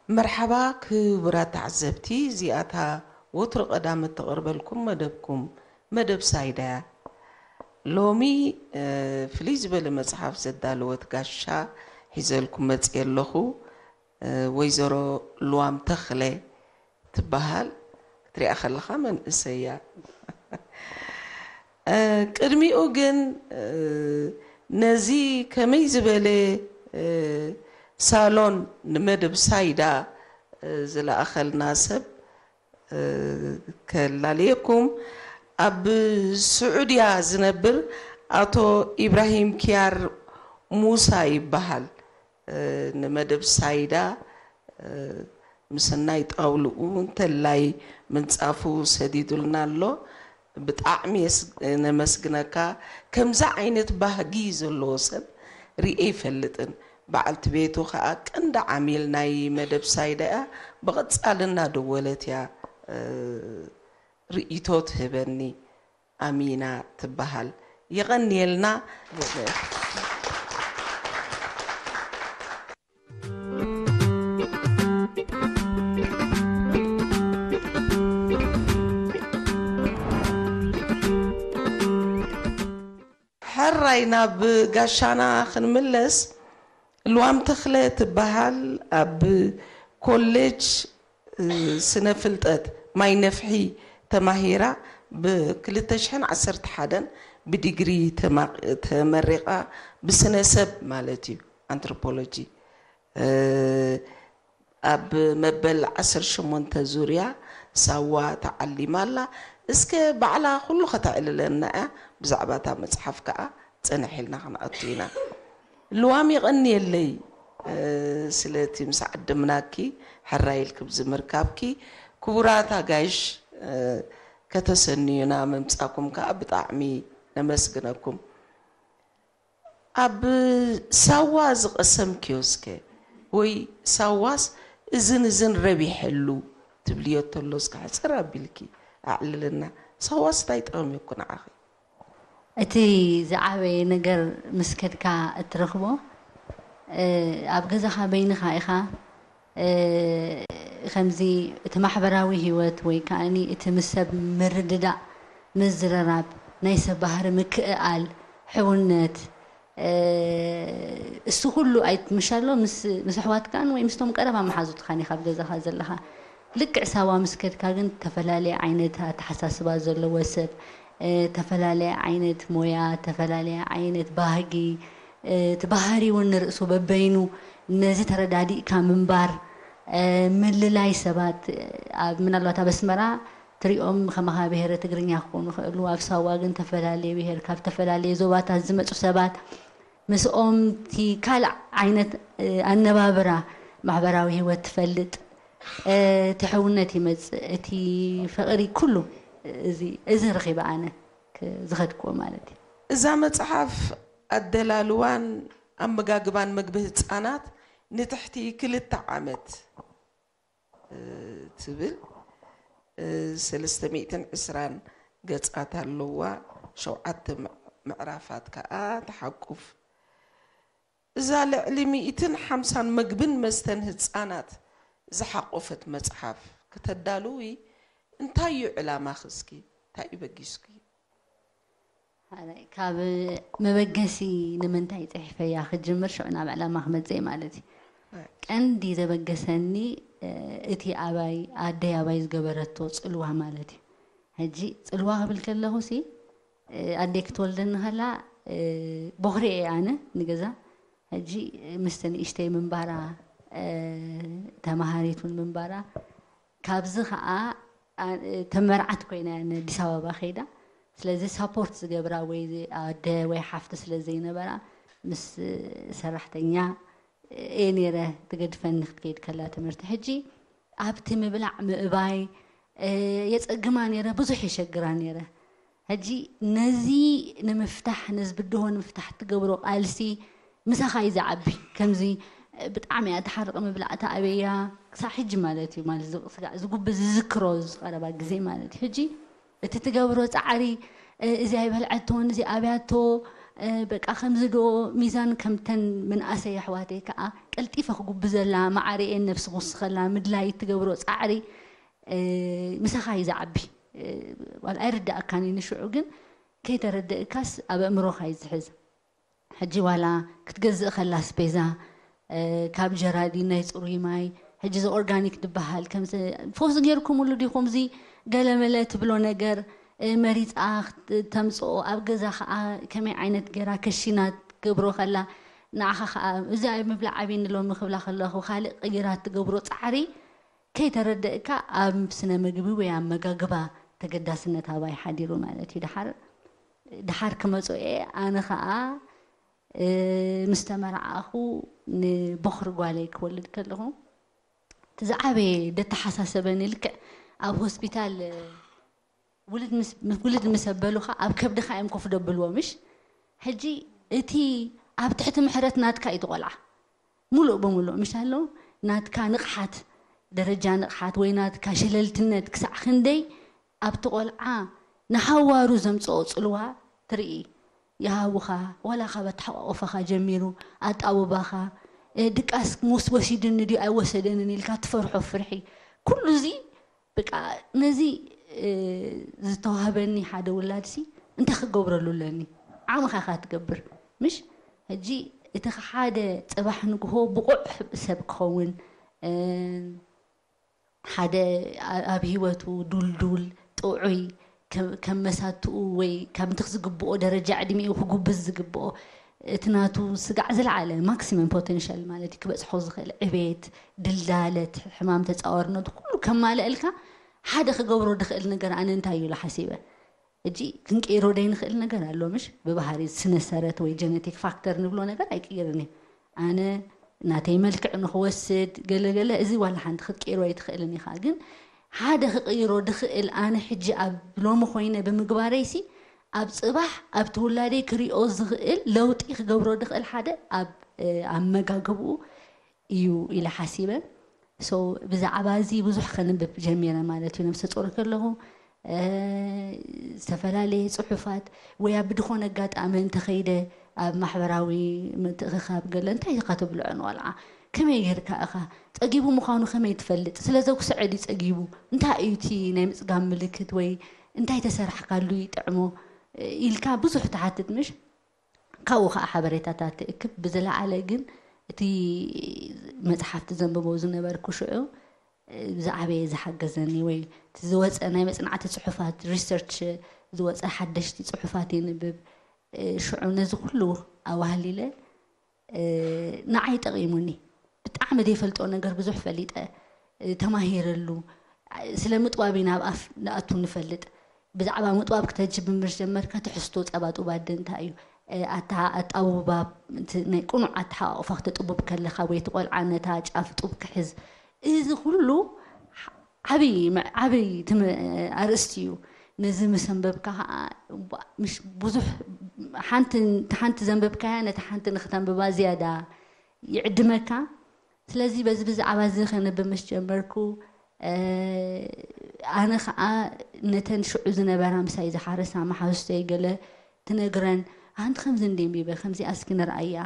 መርሓባ ክቡራት ተዓዘብቲ፣ እዚኣታ ወትሩ ቀዳም እተቕርበልኩም መደብኩም መደብ ሳይዳ እያ። ሎሚ ፍልይ ዝበለ መጽሓፍ ዘዳለወት ጋሻ ሒዘልኩም መጽየ ኣለኹ። ወይዘሮ ልዋም ተኽለ ትበሃል። ክትሪኣ ከለኻ መንእሰያ። ቅድሚኡ ግን ነዚ ከመይ ዝበለ ሳሎን ንመደብ ሳይዳ ዝለኣኸልና ሰብ ከላልየኩም። ኣብ ስዑድያ ዝነብር ኣቶ ኢብራሂም ኪያር ሙሳ ይበሃል። ንመደብ ሳይዳ ምስናይ ጣውልኡ እንተላይ ምንጻፉ ሰዲዱልና ኣሎ። ብጣዕሚ ነመስግነካ። ከምዚ ዓይነት ባህጊ ዘለዎ ሰብ ርኤ ይፈልጥን። በዓልቲ ቤቱ ከኣ ቀንዲ ዓሚል ናይ መደብ ሳይዳ እያ። ብቐጻሊ እናደወለት እያ ርእይቶ ትህበኒ። ኣሚና ትበሃል። የቐንየልና። ሕራይ ናብ ጋሻና ክንምለስ። ልዋም ተኽለ ትበሃል። ኣብ ኮሌጅ ስነ ፍልጠት ማይ ነፍሒ ተማሂራ ብ ክልተ ሽሕን ዓሰርተ ሓደን ብዲግሪ ተመሪቓ ብስነ ሰብ ማለት እዩ ኣንትሮፖሎጂ ኣብ መበል ዓሰርተ ሸሞንተ ዙርያ ሳዋ ተዓሊማ ኣላ። እስከ ባዕላ ኩሉ ከተዕልለና እያ። ብዛዕባ እታ መፅሓፍ ከዓ ፅንሕ ኢልና ክንኣቱ ኢና። ልዋም የቐንየለይ ስለቲ ምስ ዓደምናኪ ሕራይ ኢልኪ ብዚ ምርካብኪ። ክቡራት ኣጋይሽ ከተሰንዩና ምምፃኩም ከዓ ብጣዕሚ ነመስግነኩም። ኣብ ሳዋ ዝቐሰምክዮ እስከ ወይ ሳዋስ እዝን እዝን ረቢሐሉ ትብልዮ ተሎ እስከ ሕፅር ኣቢልኪ ኣዕልልና። ሳዋስ እንታይ ጠቐምኩ ንዓኺ? እቲ ዝዓበየ ነገር ምስ ከድካ እትረኽቦ ኣብ ገዛኻ በይንኻ ኢኻ ከምዚ እቲ ማሕበራዊ ህይወት ወይ ከዓኒ እቲ ምስ ሰብ ምርድዳእ ምዝርራብ ናይ ሰብ ባህሪ ምክእኣል ሕውነት እሱ ኩሉ ኣይትምሻሎ ምስ ኣሕዋትካን ወይ ምስቶም ቀረባ መሓዙትካን ኢኻ ኣብ ገዛኻ ዘለኻ ልክዕ ሳዋ ምስ ከድካ ግን ዝተፈላለየ ዓይነት ኣተሓሳስባ ዘለዎ ሰብ ተፈላለየ ዓይነት ሞያ፣ ተፈላለየ ዓይነት ባህጊ፣ እቲ ባህሪ እውን ንርእሱ በበይኑ ነዚ ተረዳዲእካ ምንባር፣ ምልላይ ሰባት ኣብ ምናልባት ኣብ ኣስመራ ትሪኦም ከማኻ ብሄረ ትግርኛ ክኾኑ ይኽእሉ፣ ኣብ ሳዋ ግን ተፈላለየ ብሄር ካብ ተፈላለየ ዞባታት ዝመፁ ሰባት ምስኦም እቲ ካልእ ዓይነት ኣነባብራ ማሕበራዊ ህይወት ትፈልጥ እቲ ሕውነት ይመፅእ፣ እቲ ፍቕሪ ኩሉ እዚ ረኺበ ኣነ ዝኸድክዎ ማለት እዩ። እዛ መፅሓፍ ኣደላልዋን ኣመጋግባን ምግቢ ህፃናት ንትሕቲ ክልተ ዓመት ትብል ሰለስተ ሚእትን ዕስራን ገፃት ኣለዋ። ሸውዓተ ምዕራፋት ከዓ ትሓቁፍ። እዛ ልዕሊ ሚእትን ሓምሳን መግብን መስተን ህፃናት ዝሓቆፈት መፅሓፍ ክተዳልዊ እንታይ እዩ ዕላማኺ? እስኪ እንታይ እዩ በጊስኪ? ካብ መበገሲ ንምንታይ ፅሒፈያ ክጅምር ሽዑ ናብ ዕላማ ክመፅእ ማለት እዩ። ቀንዲ ዘበገሰኒ እቲ ኣባይ ኣደይ ኣባይ ዝገበረቶ ፅልዋ ማለት እዩ። ሕጂ ፅልዋ ክብል ከለኹ ሲ ኣደይ ክትወልደኒ ከላ ቦኽሪ እየ ኣነ ንገዛ ሕጂ ምስቲ ንእሽተይ ምንባራ ተማሃሪት እውን ምንባራ ካብዚ ከዓ ተመርዓት ኮይና ንኣዲስ ኣበባ ከይዳ ስለዚ ሳፖርት ዝገብራ ወይ ኣደ ወይ ሓፍቲ ስለ ዘይነበራ ምስ ሰራሕተኛ እየ ነይረ ትገድፈኒ ክትከይድ ከላ ትምህርቲ ሕጂ ኣብቲ ምብላዕ ምእባይ የፀግማ ነይረ ብዙሕ የሸግራ ነይረ ሕጂ ነዚ ንምፍታሕ ነዚ ብድሆ ንምፍታሕ ትገብሮ ቃልሲ ምሳኻ እዩ ዝዓቢ ከምዚ ብጣዕሚ እያ ትሓርቕ ምብላዕ እታ ኣበያ ክሳዕ ሕጂ ማለት እዩ ማለት ስጋዕ ዝጉቢ ዝዝክሮ ዝቐረባ ግዜ ማለት እዩ ሕጂ እቲ ትገብሮ ፃዕሪ እዚ ኣይበልዐቶን እዚ ኣብያቶ በቃ ከምዚ ዶ ሚዛን ከምተን ምንኣሰይ ኣሕዋተይ ከዓ ቀልጢፈ ክጉብዘላ፣ ማዕረኤን ነብሲ ክውስኸላ ምድላይ እትገብሮ ፃዕሪ ምሳኻ እዩ ዝዓቢ። ዋላ ኣይርዳእካን እዩ ንሽዑ፣ ግን ከይተረደእካስ ኣብ ኣእምሮኻ እዩ ዝሕዝ። ሕጂ ዋላ ክትገዝእ ከላ ኣስቤዛ ካብ ጀራዲን ናይ ፅሩይ ማይ፣ ሕጂ እዚ ኦርጋኒክ ዝበሃል ከምዚ ፈውሲ ገይርኩምሉ ዲኹም? እዚ ገለመለ ትብሎ ነገር መሪፃ ተምፅኦ፣ ኣብ ገዛ ከዓ ከመይ ዓይነት ገይራ ከሽና ትገብሮ ከላ፣ ንዓኻ ከዓ እዚ ኣብ ምብላዕ ዓብኒ ሎሚ ክብላ ከለኹ ካልእ ቀይራ ትገብሮ ፃዕሪ ከይተረደእካ ኣብ ስነ ምግቢ ወይ ኣመጋግባ ተገዳስነት ኣባይ ሓዲሩ ማለት እዩ። ድሓር ድሓር ክመፅኦ እየ። ኣነ ከዓ ምስ ተመርዓኹ ንቦኽሪ ጓለይ ክወልድ ከለኹ እቲ ዝዓበየ ደተሓሳሰበኒ ልክዕ ኣብ ሆስፒታል ውልድ ምስ ኣበሉኻ ኣብ ከብድኻ እዮም ኮፍ ደብልዎ ምሽ። ሕጂ እቲ ኣብ ትሕቲ ምሕረት ናትካ እዩ ትቆልዓ ሙሉእ ብሙሉእ ምሽ ኣሎ ናትካ ንቕሓት፣ ደረጃ ንቕሓት ወይ ናትካ ሸለልትነት ክሳዕ ክንደይ ኣብቲ ቆልዓ ንሓዋሩ ዘምፅኦ ፅልዋ ትርኢ። ይሃቡኻ ዋላ ካብ ኣተሓቋቑፋኻ ጀሚሩ ኣጣውባኻ ድቃስ ምስ ወሲድኒ ድዩ ኣይወሰደንን ኢልካ ትፈርሖ ፍርሒ፣ ኩሉ እዚ በቃ ነዚ ዝተዋህበኒ ሓደ ውላድሲ እንታይ ክገብረሉ ኣለኒ? ዓቕምኻ ኢኻ ትገብር ምሽ? ሕጂ እቲ ሓደ ፅባሕ ንግሆ ብቑዕ ሰብ ክኸውን ሓደ ኣብ ህይወቱ ዱልዱል ጥዑይ ከም መሳትኡ ወይ ከምቲ ዝግብኦ ደረጃ ዕድሚኡ ክጉብዝ ዝግብኦ እቲ ናቱ ስጋዕ ዝለዓለ ማክሲመም ፖቴንሻል ማለት እዩ ክበፅሖ ዝኽእል ዕቤት፣ ድልዳለት፣ ሕማም ተፃዋርነቱ ኩሉ ከማልአልካ ሓደ ክገብሮ ድኽእል ነገር ኣነ እንታይ እዩ ኢሉ ሓሲበ። ሕጂ ክንቀይሮ ደይ ንኽእል ነገር ኣሎ ምሽ? ብባህሪ ስነሰረት ወይ ጀነቲክ ፋክተር ንብሎ ነገር ኣይቅይርን እዩ። ኣነ ናተይ መልክዕ ንክወስድ ገለገለ እዚ ዋላ ሓንቲ ክትቀይሮ ኣይትኽእልን ኢኻ። ግን ሓደ ክቅይሮ ድኽእል ኣነ ሕጂ ኣብ ሎሚ ኮይነ ብምግባረይሲ ኣብ ፅባሕ ኣብቲ ውላደይ ክሪኦ ዝኽእል ለውጢ ክገብሮ ድኽእል ሓደ ኣብ ኣመጋግብኡ እዩ ኢለ ሓሲበ። ብዛዕባ እዚ ብዙሕ ከንብብ ጀሚረ ማለት እዩ። ነብሰ ጾር ከለኹ ዝተፈላለየ ፅሑፋት ወይ ኣብ ድኾነ ኣጋጣሚ እንተኸይደ ኣብ ማሕበራዊ ምትእኽኻብ ገለ እንታይ ኢኻ ተብልዖ ንቆልዓ? ከመይ ጌርካ ኢኻ? ጸጊቡ ምዃኑ ከመይ ትፈልጥ? ስለ ዘጉስዐ ድዩ ጸጊቡ? እንታይ እዩ እቲ ናይ ምጽጋብ ምልክት ወይ እንታይ ተሰራሕካሉ ይጥዕሞ? ኢልካ ብዙሕ ትሓትት ምሽ? ካብኡ ከዓ ሓበሬታታት ትእክብ። ብዝለዓለ ግን እቲ መፅሓፍቲ ዘንብቦ ዝነበርኩ ሽዑ ዝዓበየ ዝሓገዘኒ ወይ ዝወፀ ናይ መፅናዕቲ ፅሑፋት ሪሰርች ዝወፀ ሓደሽቲ ፅሑፋት የንብብ። ሽዑ ነዚ ኩሉ ኣዋህሊለ ንዓይ ጠቒሙኒ። ብጣዕሚ ዘይፈልጦ ነገር ብዙሕ ፈሊጠ፣ ተማሂረሉ። ስለ ምጥባብ ኢና ኣብ ኣፍ ንኣቱ ንፈልጥ። ብዛዕባ ምጥባብ ክተጅምር ጀመርካ ትሕዝቶ ጸባ ጡብ ኣደ እንታይ እዩ? ኣታ ኣጣውባ ናይ ቁኑዕ ኣተሓቋቑፋ ክተጥቡብ ከለኻ ወይ እቲ ቆልዓ ነታ ጫፍ ጡብ ክሕዝ፣ እዚ ኩሉ ዓብይ ዓብይ ኣርእስቲ እዩ። ነዚ ምስ ኣንበብካ ከዓ ብዙሕ ሓንቲ ሓንቲ ዘንበብካያ ነቲ ሓንቲ ንክተንብባ ዝያዳ ይዕድመካ። ስለዚ በዚ ብዛዕባ እዚ ከንብብ ምስ ጀመርኩ ኣነ ከዓ ነተን ሽዑ ዝነበራ ምሳይ ዝሓረሳ መሓዙተይ ገለ ትነግረን፣ ኣንቲ ከምዚ እንዲ ኣንቢበ ከምዚኣ እስኪ ንርኣያ፣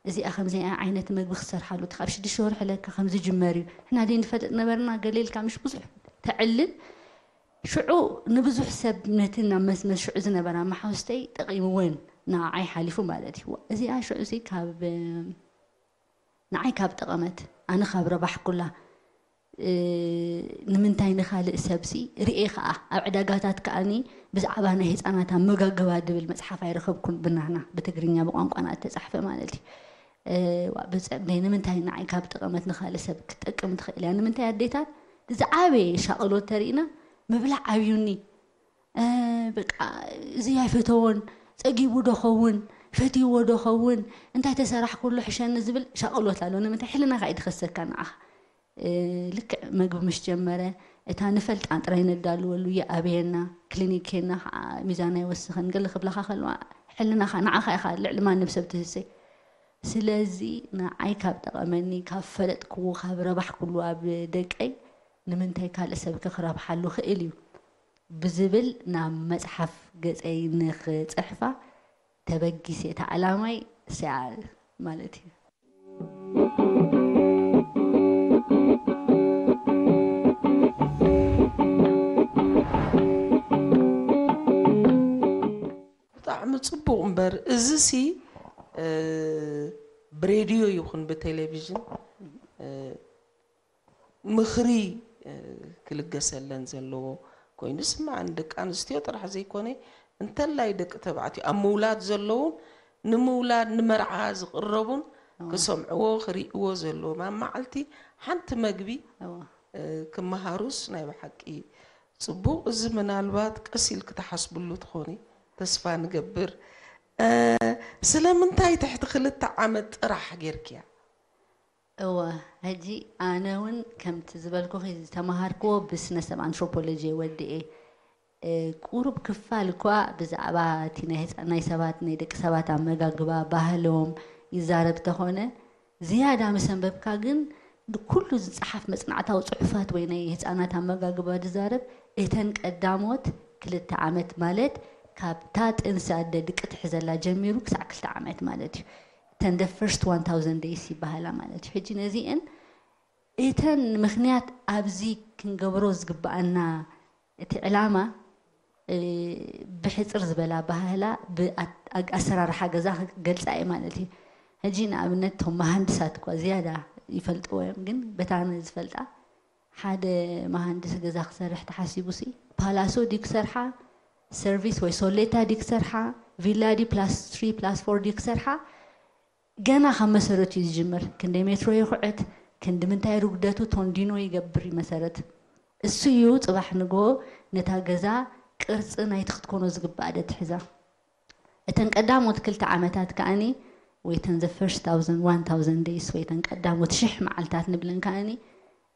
እዚኣ ከምዚኣ ዓይነት መግቢ ክትሰርሓሉ እቲ ካብ ሽዱሽተ ወርሒ ለካ ከምዚ ጅመር እዩ፣ ንሕና ደይ ንፈልጥ ነበርና ገለ ኢልካ ምሽ ብዙሕ ተዕልል። ሽዑ ንብዙሕ ሰብ ነቲ ናብ መስመር ሽዑ ዝነበራ መሓዙተይ ጠቒምወን ንዓይ ሓሊፉ ማለት እዩ። እዚኣ ሽዑ እዚ ካብ ንዓይ ካብ ጠቐመት ኣነ ካብ ረባሕኩላ ንምንታይ ንኻልእ ሰብሲ ርኤ ከዓ ኣብ ዕዳጋታት ከዓኒ ብዛዕባ ናይ ህፃናት ኣመጋግባ ድብል መፅሓፍ ኣይረኸብኩን ብናህና ብትግርኛ ብቋንቋና እተፃሕፈ ማለት እዩ። ብፀብደይ ንምንታይ ንዓይ ካብ ጠቐመት ንኻልእ ሰብ ክትጠቅም ትኽእል እያ? ንምንታይ ኣዴታት ዝዓበየ ሻቕሎት ተሪእና ምብላዕ ኣብዩኒ በቃ እዚ ኣይፈተዎን ፀጊቡ ዶ ኸውን ፈትይዎ ዶ ኸውን እንታይ ተሰራሕኩሉ ሕሸኒ ዝብል ሻቕሎት ኣሎ። ንምንታይ ሕልናኻ እዩ ድኸሰካ ንዓኻ። ልክዕ መግቢ ምስ ጀመረ እታ ንፈልጣ ጥራይ ነዳልወሉ የኣብየና፣ ክሊኒክ ኬና ከዓ ሚዛና ይወስኸን ገለ ክብላኻ ከለዋ ሕልናኻ ንዓኻ ኢኻ ልዕሊ ማንም ሰብ ትህሰይ። ስለዚ ንዓይ ካብ ጠቐመኒ ካብ ፈለጥክዎ ካብ ረባሕኩሉ ኣብ ደቀይ ንምንታይ ካልእ ሰብ ከ ክረብሓሉ ክእል እዩ ብዝብል ናብ መፅሓፍ ገፀይ ንክፅሕፋ ተበጊሰ፣ እታ ዕላማይ እዚኣ ማለት እዩ። ብጣዕሚ ጽቡቕ። እምበር እዚ ሲ ብሬድዮ ይኹን ብቴሌቪዥን ምኽሪ ክልገሰለን ዘለዎ ኮይኑ ስማዕ። ንደቂ ኣንስትዮ ጥራሕ ዘይኮነ፣ እንተላይ ደቂ ተባዕትዮ ኣብ ምውላድ ዘለውን ንምውላድ ንመርዓ ዝቕረቡን ክሰምዕዎ ክርእይዎ ዘለዎም፣ ኣብ መዓልቲ ሓንቲ መግቢ ክመሃሩስ ናይ ብሓቂ ጽቡቕ። እዚ ምናልባት ቀስ ኢልኪ ትሓስብሉ ትኾኒ ተስፋ ንገብር። ስለምንታይ ትሕቲ ክልተ ዓመት ጥራሕ ጌርክያ? እወ፣ ሕጂ ኣነ እውን ከምቲ ዝበልኩኺ ዝተመሃርክዎ ብስነ ሰብ ኣንትሮፖሎጂ ወዲኤ። ቁሩብ ክፋል እኳ ብዛዕባ እቲ ናይ ህፃ- ናይ ሰባት፣ ናይ ደቂ ሰባት ኣመጋግባ፣ ባህሎም ይዛረብ ተኾነ፣ ዝያዳ ምስ ኣንበብካ ግን ንኩሉ ዝፀሓፍ መፅናዕታዊ ፅሑፋት ወይ ናይ ህፃናት ኣመጋግባ ዝዛረብ እተን ቀዳሞት ክልተ ዓመት ማለት ካብታ ጥንሲ ኣደ ድቂ ትሕዘላ ጀሚሩ ክሳዕ ክልተ ዓመት ማለት እዩ። እተን the first one thousand days ይበሃላ ማለት እዩ። ሕጂ ነዚአን እተን ምኽንያት ኣብዚ ክንገብሮ ዝግበኣና እቲ ዕላማ ብሕፅር ዝበላ ባህላ ብኣሰራርሓ ገዛ ክገልፃ እየ ማለት እዩ። ሕጂ ንኣብነት እቶም መሃንድሳት እኳ ዝያዳ ይፈልጥዎ እዮም፣ ግን በታ ዝፈልጣ ሓደ መሃንድስ ገዛ ክሰርሕ ተሓሲቡ ሲ ፓላሶ ድዩ ክሰርሓ፣ ሰርቪስ ወይ ሶሌታ ድዩ ክሰርሓ፣ ቪላ ድዩ ፕላስ ትሪ ፕላስ ፎር ድዩ ክሰርሓ፣ ገና ካብ መሰረቱ እዩ ዝጅምር። ክንደይ ሜትሮ ይኹዕት፣ ክንዲ ምንታይ ርጉደቱ ቶንዲኖ ይገብር እዩ መሰረት። እሱ እዩ ፅባሕ ንጎ ነታ ገዛ ቅርፂ ናይቲ ክትኮኖ ዝግባእ ደትሕዛ። እተን ቀዳሞት ክልተ ዓመታት ከኣኒ ወይ ተን the first thousand one thousand days ወይ ተን ቀዳሞት ሽሕ መዓልታት ንብለን ከኣኒ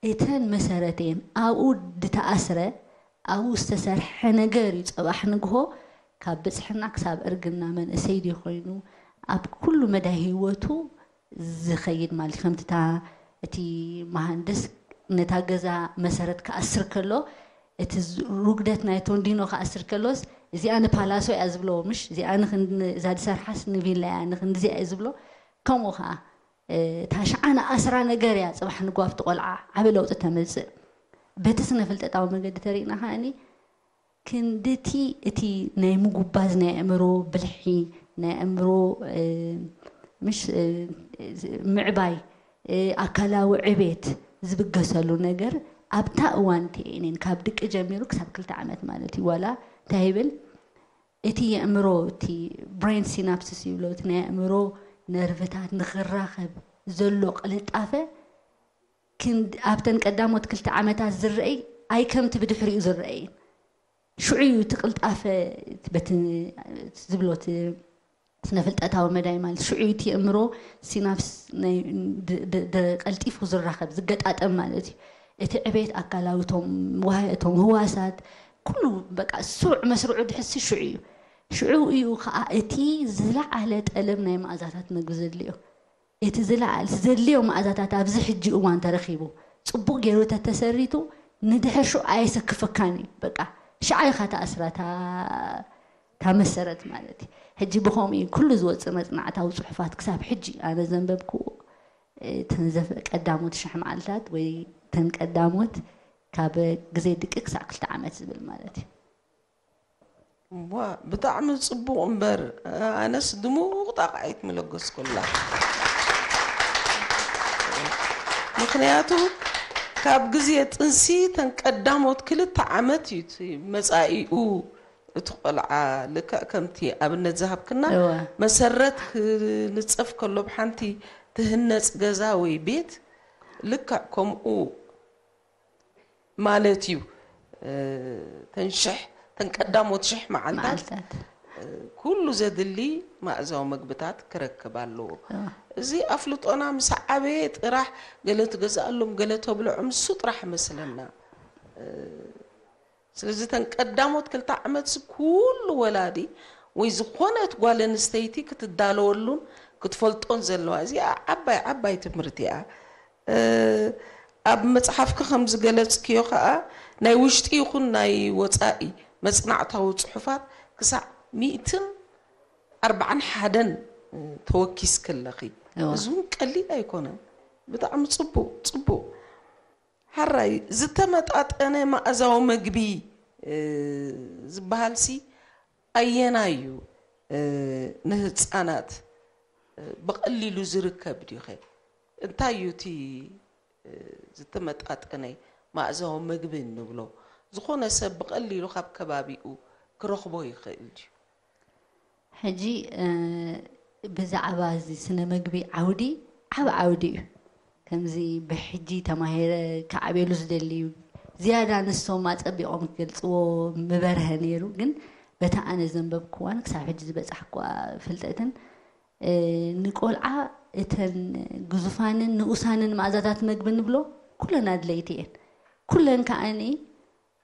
እተን መሰረት እየን። ኣብኡ ድተኣስረ ኣብኡ ዝተሰርሐ ነገር እዩ። ፀባሕ ንግሆ ካብ ብፅሕና ክሳብ እርግና መንእሰይ ድዩ ኮይኑ ኣብ ኩሉ መዳይ ህይወቱ ዝኸይድ ማለት እዩ። ከምቲ እታ እቲ መሃንድስ ነታ ገዛ መሰረት ክኣስር ከሎ እቲ ዝ- ሩግደት ናይ ቶንዲኖ ክኣስር ከሎስ እዚኣ ንፓላሶ እያ ዝብሎ ምሽ እዚኣ ንኽን- እዛ ዝሰርሓስ ንቪላ እያ ንኽንዚኣ እዩ ዝብሎ። ከምኡ ከዓ እታ ሸዓ ንኣስራ ነገር እያ ፅባሕ ንጓፍቲ ቆልዓ ዓበ ለውጢ ተመፅእ። በቲ ስነ ፍልጠታዊ መገዲ ተሪእና ከዓኒ ክንድቲ እቲ ናይ ምጉባዝ ናይ ኣእምሮ ብልሒ ናይ ኣእምሮ ምሽ ምዕባይ ኣካላዊ ዕቤት ዝብገሰሉ ነገር ኣብታ እዋን እቲኤንን ካብ ድቂ ጀሚሩ ክሳብ ክልተ ዓመት ማለት እዩ ዋላ እንታይ ይብል እቲ የእምሮ እቲ ብሬን ሲናፕስስ ይብሎ እቲ ናይ ኣእምሮ ነርቭታት ንክራኸብ ዘሎ ቅልጣፈ ኣብተን ቀዳሞት ክልተ ዓመታት ዝረአይ ኣይ ከምቲ ብድሕሪኡ ዝረአይን ሽዑ እዩ እቲ ቅልጣፈ በቲ ዝብሎ እቲ ስነ ፍልጠታዊ መዳይ ማለት ሽዑ እቲ የእምሮ ሲናፕስ ቀልጢፉ ዝራኸብ ዝገጣጠም ማለት እዩ። እቲ ዕቤት ኣካላዊ እቶም ህዋሳት ኩሉ በቃ ስሩዕ መስርዑ ድሕሲ ሽዑ እዩ። ሽዑ እዩ ከዓ እቲ ዝለዓለ ጠለብ ናይ መኣዛታት መግቢ ዘድልዮ። እቲ ዝለዓል ዘድልዮ መኣዛታት ኣብዚ ሕጂ እዋን ተረኺቡ ፅቡቕ ገይሩ ተተሰሪቱ ንድሕር ሽዑ ኣየሰክፈካን እዩ። በቃ ሽዓ ኢኻ ተኣስራ እታ መሰረት ማለት እዩ። ሕጂ ብኸምኡ እዩ ኩሉ ዝወፅእ መፅናዕታዊ ፅሑፋት ክሳብ ሕጂ ኣነ ዘንበብክዎ ተንዘፈ ቀዳሞት ሽሕ መዓልታት ወይ ተን ቀዳሞት ካብ ግዜ ድቂ ክሳዕ ክልተ ዓመት ዝብል ማለት እዩ። ዋ ብጣዕሚ ፅቡቕ እምበር ኣነስ ድሙቕ ጣቕዓይት ምለገስኩላ። ምክንያቱ ካብ ግዜ ጥንሲ ተን ቀዳሞት ክልተ ዓመት እዩ እቲ መፃኢኡ እቲ ቆልዓ ልክዕ ከምቲ ኣብነት ዝሃብክና መሰረት ክንፀፍ ከሎ ብሓንቲ ትህነፅ ገዛ ወይ ቤት ልክዕ ከምኡ ማለት እዩ። ተን ሽሕ ተን ቀዳሞት ሽሕ መዓልታት ኩሉ ዘድሊ ማእዛዊ መግብታት ክረክብ ኣለዎ። እዚ ኣፍልጦና ምስ ዓበየ ጥራሕ ገለ ትገዝኣሎም ገለ ተብልዖም እሱ ጥራሕ መስለና። ስለዚ ተን ቀዳሞት ክልተ ዓመት ኩሉ ወላዲ ወይ ዝኾነት ጓል ኣንስተይቲ ክትዳለወሉን ክትፈልጦን ዘለዋ እዚኣ ዓባይ ዓባይ ትምህርቲ እያ። ኣብ መፅሓፍኪ ከም ዝገለፅክዮ ከዓ ናይ ውሽጢ ይኹን ናይ ወፃኢ መፅናዕታዊ ፅሑፋት ክሳዕ ሚእትን ኣርባዓን ሓደን ተወኪስኪ ኣለኺ። እዎ። እዚ እውን ቀሊል ኣይኮነን። ብጣዕሚ ጽቡቕ፣ ጽቡቕ። ሓራይ ዝተመጣጠነ ማእዛዊ መግቢ፣ እ፣ ዝበሃልሲ ኣየናይ እዩ፣ እ፣ ንህጻናት፣ እ፣ ብቐሊሉ ዝርከብ ድዩ ኸ? እንታይ እዩ እቲ፣ እ፣ ዝተመጣጠነ ማእዛዊ መግቢ እንብሎ? ዝኾነ ሰብ ብቐሊሉ ካብ ከባቢኡ ክረኽቦ ይኽእል ድዩ? ሕጂ፣ እ፣ ብዛዕባ እዚ ስነ መግቢ ዓውዲ፣ ዓቢ ዓውዲ እዩ። ከምዚ ብሕጂ ተማሂረ ክዓብየሉ ዝደሊ እዩ። ዝያዳ ንሶም ኣጸቢቖም ክገልጽዎ ምበርሀ ነይሩ። ግን በታ ኣነ ዘንበብክዋን ክሳብ ሕጂ ዝበጻሕክዋ ፍልጠትን፣ እ፣ ንቆልዓ እተን ግዙፋንን ንኡሳንን መኣዛታት መግቢ ንብሎ ኩለን ኣድለይቲ እየን። ኩለን ከኣኒ፣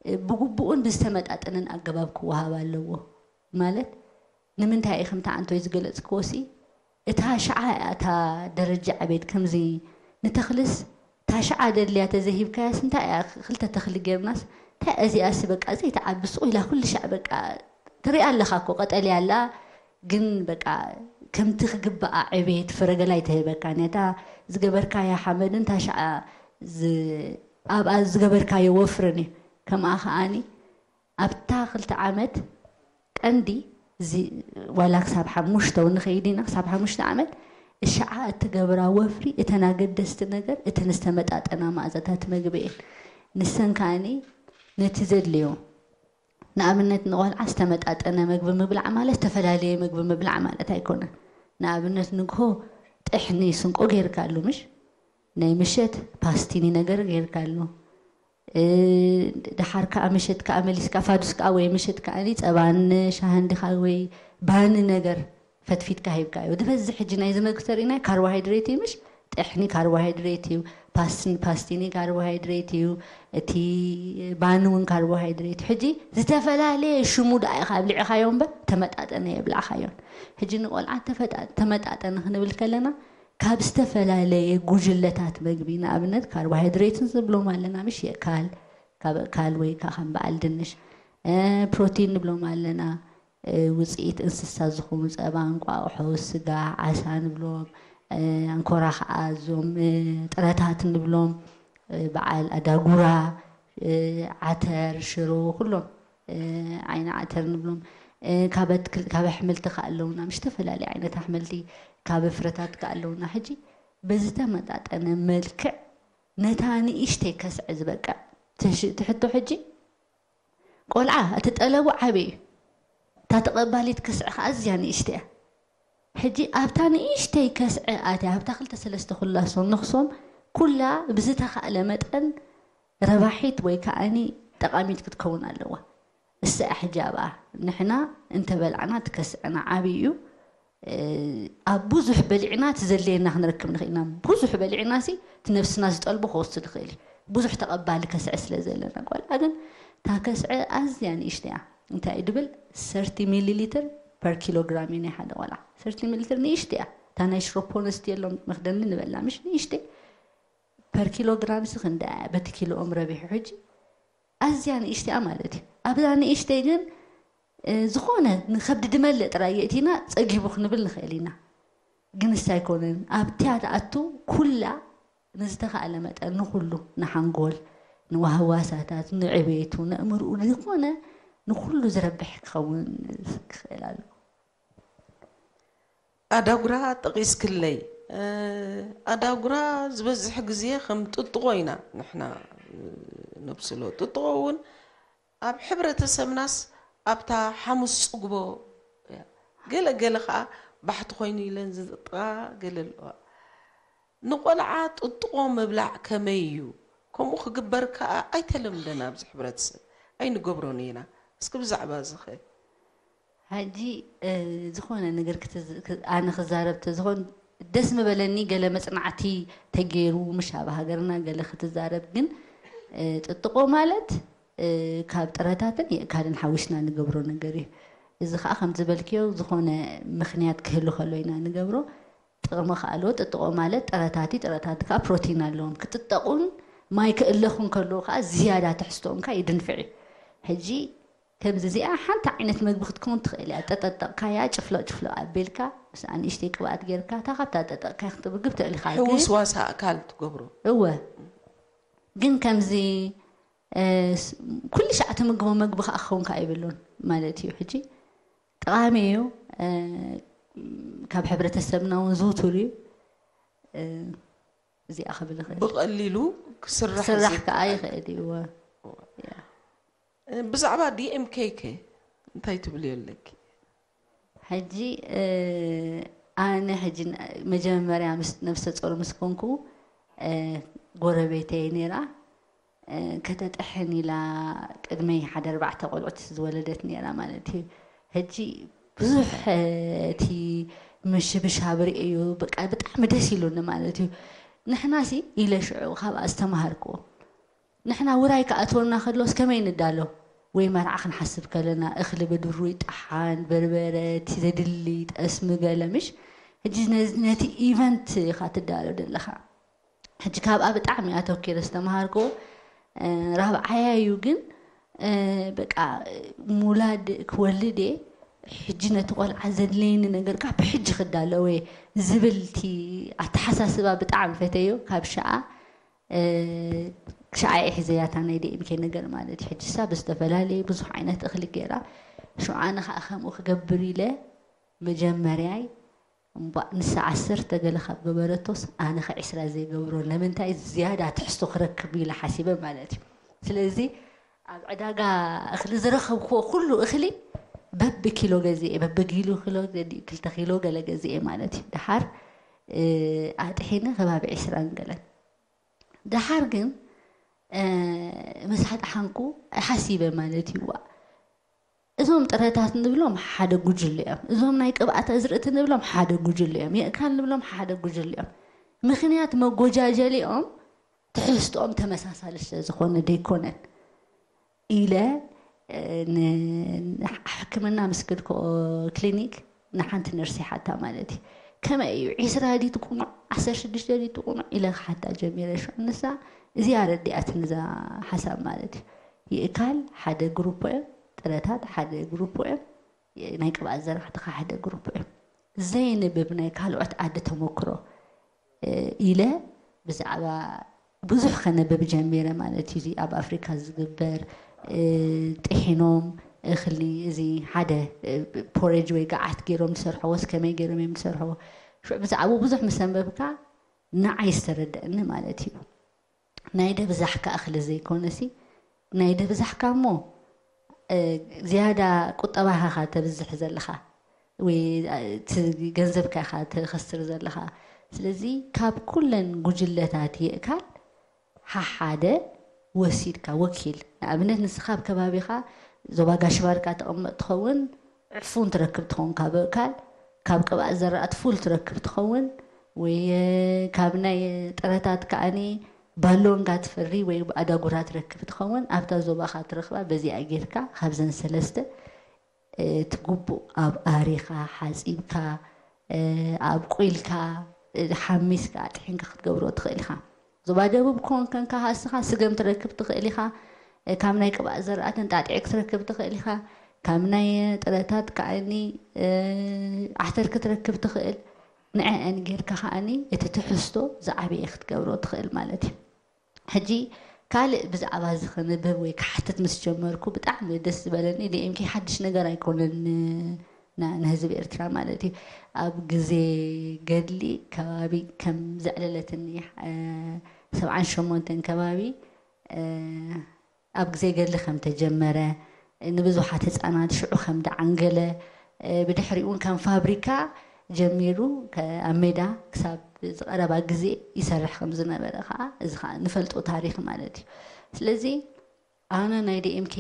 እ፣ ብግቡእን ብዝተመጣጠነን ኣገባብ ክወሃብ ኣለዎ። ማለት ንምንታይ እዩ ከምቲ ዓንቶይ ዝገለጽክዎ ሲ፣ እታ ሽዓ እያ እታ ደረጃ ዕቤት። ከምዚ ንተኽልስ እታ ሽዓ ደድልያ ተዘይሂብካያስ እንታይ እያ፣ ክልተ ተኽሊ ጌርናስ እንታይ እዚኣሲ በቃ ዘይትዓቢ ሱቕ ኢላ ኩሉ ሻዕ በቃ ትሪኣ ኣለኻ እኮ ቀጠልያ ኣላ፣ ግን በቃ ከምቲ ክግባኣ ዕቤት ፍረገላ ኣይትህበካን እያ። እታ ዝገበርካያ ሓመድን እታ ሽዓ ዝ-፣ ኣብኣ ዝገበርካዮ ወፍርን እዩ። ከምኣ ከኣኒ ኣብታ ክልተ ዓመት ቀንዲ እዚ ዋላ ክሳብ ሓሙሽተ እውን ንኸይድ ኢና፣ ክሳብ ሓሙሽተ ዓመት እሽዓ እትገብራ ወፍሪ እተን ኣገደስቲ ነገር እተን ዝተመጣጠና መኣዛታት መግቢ እየን። ንሰን ከኣኒ ነቲ ዘድልዮ፣ ንኣብነት ንቖልዓ ዝተመጣጠነ መግቢ ምብላዕ ማለት ዝተፈላለየ መግቢ ምብላዕ ማለት ኣይኮነን። ንኣብነት ንግሆ ጥሕኒ ስንቆ ጌርካሉ ምሽ፣ ናይ ምሸት ፓስቲኒ ነገር ጌርካሉ፣ እ፣ ደሓር ከኣ ምሸት ከኣ መሊስካ ፋዱስ ከኣ ወይ ምሸት ከኣ ጸባን ሻህን ዲኻ ወይ ባኒ ነገር ፈትፊትካ ሂብካዮ። ዝበዝሕ ሕጂ ናይ ዝመግቢ ተሪእናይ ካርቦሃይድሬት እዩ ምሽ? ጥሕኒ ካርቦሃይድሬት እዩ፣ ፓስን-፣ ፓስቲኒ ካርቦሃይድሬት እዩ፣ እቲ ባኒ እውን ካርቦሃይድሬት። ሕጂ ዝተፈላለየ ሽሙ ደኣ ኢኻ ኣብሊዕኻዮ እምበር ተመጣጠነ የብላዕኻዮን። ሕጂ ንቆልዓ ተፈጣ-፣ ተመጣጠነ ክንብል ከለና ካብ ዝተፈላለየ ጉጅለታት መግቢ፣ ንኣብነት ካርቦሃይድሬትን ንብሎም ኣለና፣ ምሽ የእካል፣ ካብ እካል ወይ ከኣ ከም በዓል ድንሽ፣ እ፣ ፕሮቲን ንብሎም ኣለና፣ እ፣ ውጽኢት እንስሳ ዝኾኑ ጸባ፣ እንቋቑሖ፣ ስጋ፣ ዓሳ ንብሎም፣ እ፣ ኣንኮራ ከኣ እዞም፣ እ፣ ጥረታት ንብሎም፣ እ፣ በዓል ኣዳጉራ፣ እ፣ ዓተር፣ ሽሮ፣ ኩሎም፣ እ፣ ዓይኒ ዓተር ንብሎም፣ እ፣ ካብ ኣትክል-፣ ካብ ኣሕምልቲ ከኣ ኣለውና፣ ምሽ ዝተፈላለዩ ዓይነት ኣሕምልቲ፣ ካብ ፍረታት ከኣ ኣለውና። ሕጂ ብዝተመጣጠነ መልክዕ ነታ ንእሽተይ ከስዐ ዝበቅዕ ትሽ-፣ ትሕቶ ሕጂ ቆልዓ እቲ ጠለቡ ዓቢ እዩ። እታ ተቐባሊት ከስዐ ከኣ ኣዝያ ንእሽተይ እያ። ሕጂ ኣብታ ንእሽተይ ከስዐ ኣትያ፣ ኣብታ ክልተ ሰለስተ ኩላ ሶም ንኽሶም ኩላ ብዝተኻእለ መጠን ረባሒት ወይ ከኣኒ ጠቓሚት ክትከውን ኣለዋ። እሳ እያ ሕጂ ኣብኣ። ንሕና እንተበላዕና እቲ ከስዐና ዓቢ እዩ። እ፣ ኣብ ብዙሕ በሊዕና እቲ ዘድልየና ክንረክብ ንኽእል ኢና። ብዙሕ በሊዕና ሲ እቲ ነብስና ዝጠልቦ ክወስድ ይኽእል እዩ። ብዙሕ ተቐባሊ ከስዐ ስለ ዘለና። ቆልዓ ግን እታ ከስዐ ኣዝያ ንእሽተይ እያ። እንታይ እዩ ድብል? ሰርቲ ሚሊ ሊትር ፐር ኪሎግራም እዩ ናይ ሓደ ቆልዓ። ሰርቲ ሚሊ ሊትር ንእሽተይ እያ። እታ ናይ ሽሮፖ ነስቲ የሎም መኽደኒ ንበላ፣ ምሽ ንእሽተይ። ፐር ኪሎግራም ሲ ክንደይ እያ? በቲ ኪሎኦም ረቢሑ ሕጂ ኣዝያ ንእሽተይ እያ ማለት እዩ። ኣብዛ ንእሽተይ ግን፣ እ፣ ዝኾነ ንኸብዲ ድመልእ ጥራይ የእቲና ጸጊቡ ክንብል ንኽእል ኢና። ግን ንሳ ኣይኮነን። ኣብቲያ ትኣቱ ኩላ ንዝተኻእለ መጠን ንኹሉ፣ ንሓንጎል፣ ንዋህዋሳታት፣ ንዕቤቱ፣ ንእምርኡ፣ ዝኾነ ንኹሉ ዝረብሕ ክኸውን ክኽእል ኣለዎ። ኣዳጉራ ጠቒስክለይ። እ፣ ኣዳጉራ ዝበዝሕ ግዜ ከም ጥጥቖ ኢና ንሕና፣ እ፣ ነብስሎ። ጥጥቖ እውን ኣብ ሕብረተሰብናስ ኣብታ ሓሙስ ጽግቦ እያ። ገለ ገለ ኸኣ ባሕቲ ኮይኑ ኢለን ዝጥጥቓ ገለ ኣለዋ። ንቆልዓ ጥጥቖ ምብላዕ ከመይ እዩ? ከምኡ ክግበር ከኣ ኣይተለምደን ኣብዚ ሕብረተሰብ። ኣይንገብሮን ኢና። እስኪ ብዛዕባ እዚ ኸ? ሕጂ፣ እ፣ ዝኾነ ነገር ክትዝ-፣ ክ-፣ ኣነ ክዛረብ ተዝኾን ደስ ምበለኒ፣ ገለ መጽናዕቲ ተገይሩ፣ ምሽ ኣብ ሃገርና ገለ ክትዛረብ። ግን፣ እ፣ ጥጥቖ ማለት፣ እ፣ ካብ ጥረታትን የእካልን ሓዊስና ንገብሮ ነገር እዩ። እዚ ኸኣ ከም ዝበልክዮ ዝኾነ ምኽንያት ክህሉ ከሎ ኢና ንገብሮ። ጥቕሚ ከኣ ኣለዎ። ጥጥቖ ማለት ጥረታት እዩ። ጥረታት ከኣ ፕሮቲን ኣለዎም። ክጥጠቑን ማይ ክእለኹን ከለዉ ከኣ ዝያዳ ትሕዝቶኦም ከኣ ይድንፍዕ እዩ። ሕጂ ከምዚ እዚኣ ሓንቲ ዓይነት መግቢ ክትከውን ትኽእል እያ። ጠጠጠቕካያ፣ ጭፍለቕ ጭፍለቕ ኣቢልካ፣ ምስኣ ንእሽተይ ቅብኣት ጌርካ፣ እታ ካብታ ጠጠቕካያ ክትምግብ ትኽእል ኢኻ። ግን ሕውስዋስ ኣእካል ትገብሮ። እወ፣ ግን ከምዚ እ፣ ስ- ኩሉ ሻዕ ትምግቦ መግቢ ከዓ ክኸውን ከዓ ይብሉን ማለት እዩ። ሕጂ ጠቓሚ እዩ። እ፣ ካብ ሕብረተሰብና እውን ዝውቱር እዩ። እ፣ እዚኣ ክብል ይኽእል። ብቐሊሉ ክስራሕ ክስራሕ ዝከኣል። ከዓ ይኽእል እዩ። እወ። ብዛዕባ D M K ከ እንታይ ትብልዮ ኣለኪ? ሕጂ እ፣ ኣነ ሕጂ ን- መጀመርያ ምስ ነብሰ ጾር ምስ ኮንኩ እ፣ ጎረቤተይ ነይራ። እ፣ ከተጥሕን ኢላ ቅድመይ ሓደ ኣርባዕተ ቆልዑት ዝወለደት ነይራ ማለት እዩ። ሕጂ ብዙሕ እ፣ እቲ ምሽብሻብ ርእዩ በቃ ብጣዕሚ ደስ ኢሉኒ ማለት እዩ። ንሕናሲ ኢለ ሽዑ ካብኣ ዝተምሃርክዎ ንሕና ውራይ ክኣትወና ከሎስ ከመይ ንዳሎ? ወይ መርዓ ክንሓስብ ከለና እኽሊ ብድሩይ፣ ጠሓን፣ በርበረ፣ እቲ ዘድሊ ጠስሚ ገለ ምሽ። ሕጂ ነዚ ነቲ ኢቨንት ኢኻ ትዳሎ ዘለኻ። ሕጂ ካብኣ ብጣዕሚ ኣተኪረ ዝተምሃርክዎ እ፣ ራብዓያ እዩ ግን እ፣ በቃ ሙላድ ክወልድ እየ ሕጂ ነቲ ቆልዓ ዘድለየኒ ነገር ካብ ብሕጂ ክዳለወ ዝብል እቲ ኣተሓሳስባ ብጣዕሚ ፈተዮ። ካብ ሸኣ እ፣ ሸኣ እየ ሒዘያ እታ ናይ D M K ነገር ማለት እዩ። ሕጂ ሳ ብዝተፈላለየ ብዙሕ ዓይነት እኽሊ ገይራ ሽዑ ኣነ ከዓ ከምኡ ክገብር ኢለ መጀመርያይ እምቧእ ንሳ ዓሰርተ ገለ ካብ ገበረቶስ ኣነ ከ ዕስራ ዘይገብሮ ንምንታይ ዝያዳ ትሕዝቶ ክረክብ ኢለ ሓሲበ ማለት እዩ። ስለዚ ኣብ ዕዳጋ እኽሊ ዝረኸብክዎ ኩሉ እኽሊ በቢ ኪሎ ገዚኤ በቢ ኪሎ ኪሎ ገዲ- ክልተ ኪሎ ገለ ገዚኤ ማለት እዩ። ደሓር እ፣ ኣጥሒነ ከባቢ ዕስራን ገለን ደሓር ግን እ፣ ምስ ኣጥሓንኩ ሓሲበ ማለት እዩ። ዋ እዞም ጥረታት ንብሎም ሓደ ጉጅለ እዮም። እዞም ናይ ቅብኣት ኣዝርእቲ ንብሎም ሓደ ጉጅለ እዮም። የእካል ንብሎም ሓደ ጉጅለ እዮም። ምኽንያት መጎጃጀሊኦም ትሕዝቶኦም ተመሳሳሊ ስለ ዝኾነ ደይኮነን ኢለ እ፣ ን- ን- ሕክምና ምስ ከድክኦ ክሊኒክ ንሓንቲ ነርስ ይሓታ ማለት እዩ። ከመይ እዩ ዒስራ ድዩ ትቁኑዕ ዓሰርተ ሽዱሽተ ድዩ ትቁኑዕ ኢለ ክሓታ ጀሚረ። ሽዑ ንሳ እዚኣ ረዲኣትኒ እዛ ሓሳብ ማለት እዩ። ይእካል ሓደ ግሩፕ እዮም፣ ጥረታት ሓደ ግሩፕ እዮም፣ ናይ ቅብኣት ዘራሕትኻ ሓደ ግሩፕ እዮም። ዘየንብብ ናይ ካልኦት ዓዲ ተመክሮ እ፣ ኢለ ብዛዕባ ብዙሕ ከነብብ ጀሚረ ማለት እዩ። እዚ ኣብ ኣፍሪካ ዝግበር እ፣ ጥሒኖም እኽሊ እዚ ሓደ እ፣ ፖሬጅ ወይ ገዓት ገይሮም ዝሰርሕዎ ስ ከመይ ገይሮም እዮም ዝሰርሕዎ ሽዑ ብዛዕባኡ ብዙሕ ምስ ኣንበብካ ንዓይ ዝተረደእኒ ማለት እዩ። ናይ ደብዛሕካ እኽሊ ዘይኮነሲ ናይ ደብዛሕካ እሞ እ፣ ዝያዳ ቁጠባኻ ኢኻ ተብዝሕ ዘለኻ ወይ እ፣ እቲ ገንዘብካ ኢኻ ተኸስር ዘለኻ። ስለዚ ካብ ኩለን ጉጅለታት የእካል ሓሓደ ወሲድካ ወኪል ንኣብነት ንስኻ ኣብ ከባቢኻ ዞባ ጋሽባርካ ተቐመጥ ትኸውን ዕፉን ትረክብ ትኸውን ካብ እካል ካብ ቅብኣት ዘራእቲ ፉል ትረክብ ትኸውን ወይ እ፣ ካብ ናይ ጥረታት ከኣኒ ባሎንጋ ትፈሪ ወይ ኣዳጉራ ትረክብ ትኸውን ኣብታ ዞባኻ ትረኽባ በዚኣ ጌርካ ካብዘን ሰለስተ እ፣ እቲ ግቡእ ኣብ ኣሪኻ ሓፂብካ እ፣ ኣብ ቁኢልካ እ፣ ሓሚስካ ኣጥሒንካ ክትገብሮ ትኽእል ኢኻ። ዞባ ደቡብ ኮንከን ካሃስኻ ስገም ትረክብ ትኽእል ኢኻ። እ፣ ካብ ናይ ቅብኣት ዘራእቲ እንጣጢዕ ክትረክብ ትኽእል ኢኻ። ካብ ናይ ጥረታት ከዓኒ እ፣ ዓተር ክትረክብ ትኽእል። ንዐአን ጌርካ ከዓኒ እቲ ትሕዝቶ ዝዓበየ ክትገብሮ ትኽእል ማለት እዩ። ሕጂ ካልእ ብዛዕባ እዚ ክንብብ ወይ ክሓትት ምስ ጀመርኩ ብጣዕሚ ደስ ዝበለኒ ዲኤምኬ ሓድሽ ነገር ኣይኮነን ን- ና- ንህዝቢ ኤርትራ ማለት እዩ። ኣብ ግዜ ገድሊ ከባቢ ከም ዘዕለለትኒ እ፣ ሰብዓን ሸሞንተን ከባቢ እ፣ ኣብ ግዜ ገድሊ ከም ተጀመረ ንብዙሓት ህፃናት ሽዑ ከም ደዓንገለ እ፣ ብድሕሪኡ እውን ከም ፋብሪካ ጀሚሩ ከ- ኣብ ሜዳ ክሳብ ዝቐረባ ግዜ ይሰርሕ ከም ዝነበረ ከዓ እዚ ከዓ ንፈልጦ ታሪክ ማለት እዩ። ስለዚ ኣነ ናይ ዲኤምኬ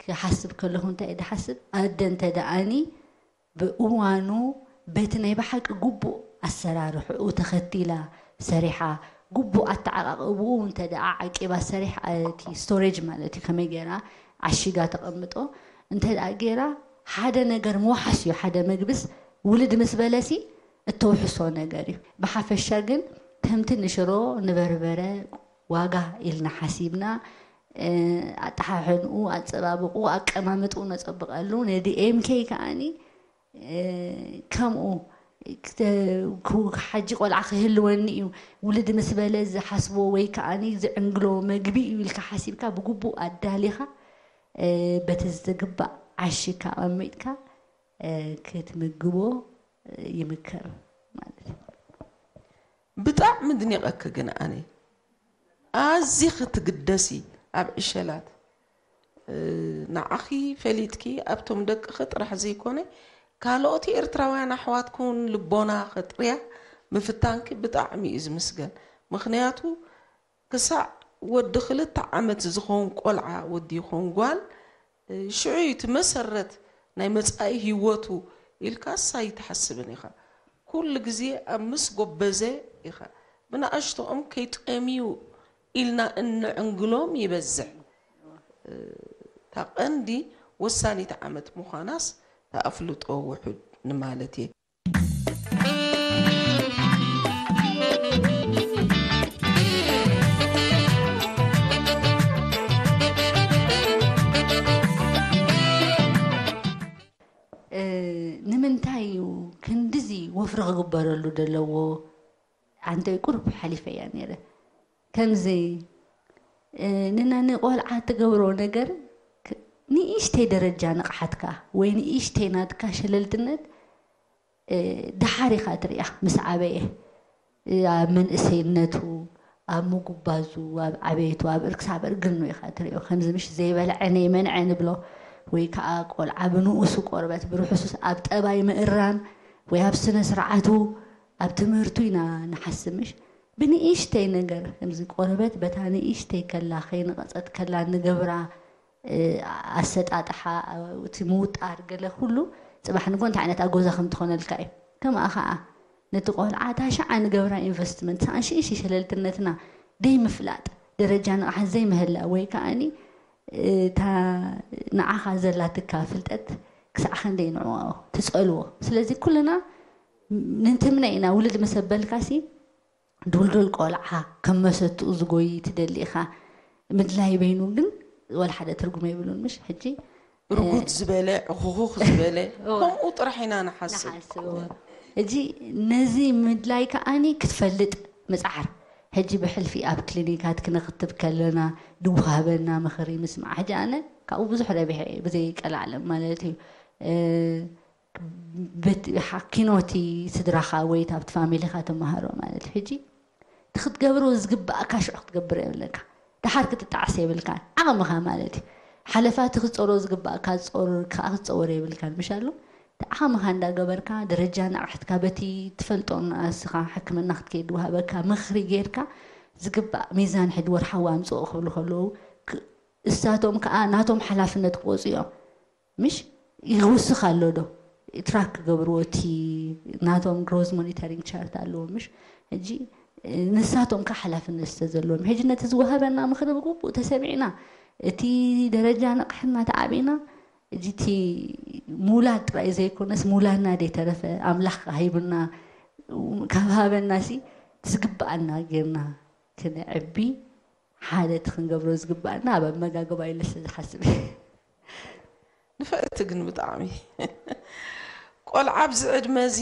ክሓስብ ከለኹ እንታይ ድሓስብ ኣደ እንተ ደኣኒ ብእዋኑ በቲ ናይ ብሓቂ ግቡእ ኣሰራርሕኡ ተኸቲላ ሰሪሓ ግቡእ ኣተዓቃቅብኡ እንተ ደኣ ዓቂባ ሰሪሕ እቲ ስቶሬጅ ማለት እዩ ከመይ ገይራ ዓሺጋ ተቐምጦ እንተ ደኣ ገይራ ሓደ ነገር ምውሓስ እዩ ሓደ መግብስ ውልድ ምስ በለሲ እተውሕሶ ነገር እዩ። ብሓፈሻ ግን ከምቲ ንሽሮ ንበርበረ ዋጋ ኢልና ሓሲብና ኣጠሓሕንኡ፣ ኣጸባብቑ፣ ኣቀማምጥኡ ነጸብቐሉ። ነዲ ኤምኬ ከኣኒ ከምኡ ሓጂ ቆልዓ ክህልወኒ እዩ፣ ውልድ ምስ በለ ዝሓስቦ ወይ ከኣኒ ዝዕንግሎ መግቢ እዩ ኢልካ ሓሲብካ ብግቡእ ኣዳሊኻ በቲ ዝግባእ ዓሺካ ኣቐሚጥካ ክትምግቦ ይምከር ማለት እዩ። ብጣዕሚ ድኒቐኪ ግን ኣነ ኣዚኺ ትግደሲ ኣብ ዕሸላት ንዓኺ ፈሊጥኪ ኣብቶም ደቅኺ ጥራሕ ዘይኮነ ካልኦት ኤርትራውያን ኣሕዋትኪ እውን ልቦና ከጥርያ ምፍታንኪ ብጣዕሚ እዩ ዝምስገን። ምኽንያቱ ክሳዕ ወዲ ክልተ ዓመት ዝኸውን ቆልዓ ወዲ ይኹን ጓል ሽዑ እዩ እቲ መሰረት ናይ መጻኢ ህይወቱ ኢልካስ ኣይትሓስብን ኢኻ። ኩሉ ግዜ ኣብ ምስ ጎበዘ ኢኻ። ብንኣሽቶኦም ከይጠምዩ ኢልና እንዕንግሎም ይበዝሕ። እታ ቀንዲ ወሳኒት ዓመት ምዃናስ ተኣፍልጦ ውሑድ ንማለት እየ። ንምንታይ እዩ ክንድዚ ወፍሪ ክግበረሉ ዘለዎ? ኣንተይ ቁሩብ ሓሊፈያ ነይረ። ከምዚ ንናኒ ቆልዓ ትገብሮ ነገር ንእሽተይ ደረጃ ንቕሓትካ ወይ ንእሽተይ ናትካ ሸለልትነት ደሓር ኢኻ ትሪኣ ምስ ዓበየ ኣብ መንእሰይነቱ ኣብ ምጉባዙ ኣብ ዓበየቱ ኣብ እርክሳብ እርግኑ ኢኻ ትሪኦ። ከምዚ ምሽ ዘይበልዐ ነይመንዐ ንብሎ ወይ ከዓ ቆልዓ ብንኡሱ ቆርበት ብርሑሱስ ኣብ ጠባይ ምእራም ወይ ኣብ ስነ ስርዓቱ ኣብ ትምህርቱ ኢና ንሓስብ ምሽ ብንእሽተይ ነገር ከምዚ ቆርበት በታ ንእሽተይ ከላ ከይነቐፀት ከላ ንገብራ ኣሰጣጥሓ እቲ ምውጣር ገለ ኩሉ ፅባሕ ንጎ እንታይ ዓይነት ኣጎዛ ከም ትኾነልካ እዩ። ከምኣ ከዓ ነቲ ቆልዓ እታ ሸዓ ንገብራ ኢንቨስትመንት ሰኣን ሽእሽ ሸለልትነትና ደይ ምፍላጥ ደረጃ ንቕሓት ዘይምህላ ወይ ከዓኒ እታ ንዓኻ ዘላትካ ፍልጠት ክሳዕ ክንደይ ንዕኦ ትፀልዎ። ስለዚ ኩልና ንንትምነ ኢና ውልድ መሰበልካሲ ድልዱል ቆልዓ ከም መሰትኡ ዝጎይ ትደሊ ኢኻ። ምድላይ በይኑ ግን ወላ ሓደ ትርጉም የብሉን። ምሽ ሕጂ ርጉድ ዝበለ ዕኹኹኽ ዝበለ ከምኡ ጥራሕ ኢና ንሓስብ። ሕጂ ነዚ ምድላይ ከዓኒ ክትፈልጥ ምፅዓር። ሕጂ ብሕልፊ ኣብ ክሊኒካት ክንኽትብ ከለና ድወሃበና ምኽሪ ምስማዕ። ሕጂ ኣነ ካብኡ ብዙሕ ረቢሐ እየ ብዘይ ቀላዕለም ማለት እዩ። ኪኖቲ ስድራኻ ወይ ኣብቲ ፋሚሊኻ ተመሃሮ ማለት እዩ። ሕጂ እቲ ክትገብሮ ዝግባእካ ሽዑ ክትገብር የብለካ። ድሓር ክትጣዕስ የብልካን ዓቕምኻ ማለት እዩ። ሓለፋ እቲ ክትፀሮ ዝግባእካ ፆር ከዓ ክትፀወር የብልካን ምሽ ኣሎ። እቲ ዓቕምኻ እንዳገበርካ ደረጃ ንቕሕትካ በቲ ትፈልጦ ንኣስኻ ሕክምና ክትከይድ ድወሃበካ ምኽሪ ጌርካ ዝግባእ ሚዛን ሕድ ወርሓዊ ኣምፅኦ ክብሉ ከለዉ እሳቶም ከዓ ናቶም ሓላፍነት ክወፁ እዮም። ምሽ ይውስኽ ኣሎ ዶ ትራክ ክገብርዎ እቲ ናቶም ግሮዝ ሞኒተሪንግ ቻርት ኣለዎ ምሽ ሕጂ ንሳቶም ከ ሓላፍነት ስለ ዘለዎም ሕጂ ነቲ ዝወሃበና ምኽሪ ብግቡእ ተሰሚዕና እቲ ደረጃ ንቕሕና ተዓቢና ሕጂ እቲ ምውላድ ጥራይ ዘይኮነስ ምውላድና ደይተረፈ ኣምላኽ ሂቡና ካብ ሃበና ሲ ዝግባኣና ጌርና ክነዕቢ ሓደ እቲ ክንገብሮ ዝግባኣና ኣብ ኣመጋግባ ኢለ ስለ ዝሓስብ ንፍዕቲ ግን ብጣዕሚ ቆልዓ ኣብዚ ዕድመ እዚ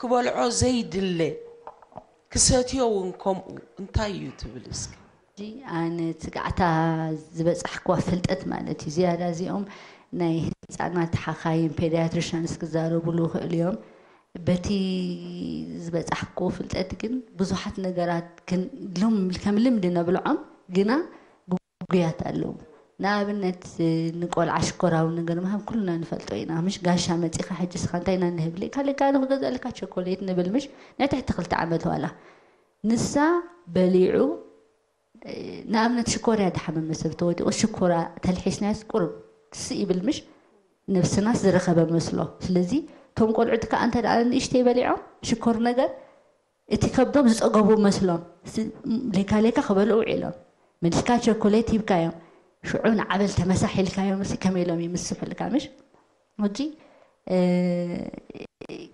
ክበልዖ ዘይድለ ክሰትዮ እውን ከምኡ እንታይ እዩ ትብል እስኪ? ኣነ ስጋዕታ ዝበፃሕክዋ ፍልጠት ማለት እዩ ዝያዳ እዚኦም ናይ ህፃናት ሓኻይም ፔዲያትሪሻንስ ክዛረቡሉ ይኽእሉ እዮም በቲ ዝበፃሕክዎ ፍልጠት ግን ብዙሓት ነገራት ከም ልምዲ ነብልዖም ግና ግጉያት ኣለዉ። ንኣብነት ንቆልዓ ሽኮራዊ ነገር ምሃብ ኩልና ንፈልጦ ኢና። ምሽ ጋሻ መጺኻ ሕጂ ስኻ እንታይ ኢና ንህብ? ሌካ ሌካ ኣነ ክገዝኣልካ ቸኮሌት ንብል ምሽ ናይ ትሕቲ ክልተ ዓመት ዋላ። ንሳ በሊዑ ንኣብነት ሽኮር እያ ድሓመመ ሰብ ተወዲቑ ሽኮራ ተልሒስናዮስ ቁሩብ ስእ ይብል ምሽ ነብስናስ ዝረኸበ መስሎ። ስለዚ እቶም ቆልዑት ከኣ እንተ ደኣ ንእሽተይ በሊዖም ሽኮር ነገር እቲ ከብዶም ዝፀገቡ መስሎም ሌካ ሌካ ክበልዑ ውዒሎም መሊስካ ቸኮሌት ሂብካዮም ሽዑ ንዓበል ተመሳሒልካዮም ሲ ከመይ ኢሎም ይምስሑልካ ምሽ ሕጂ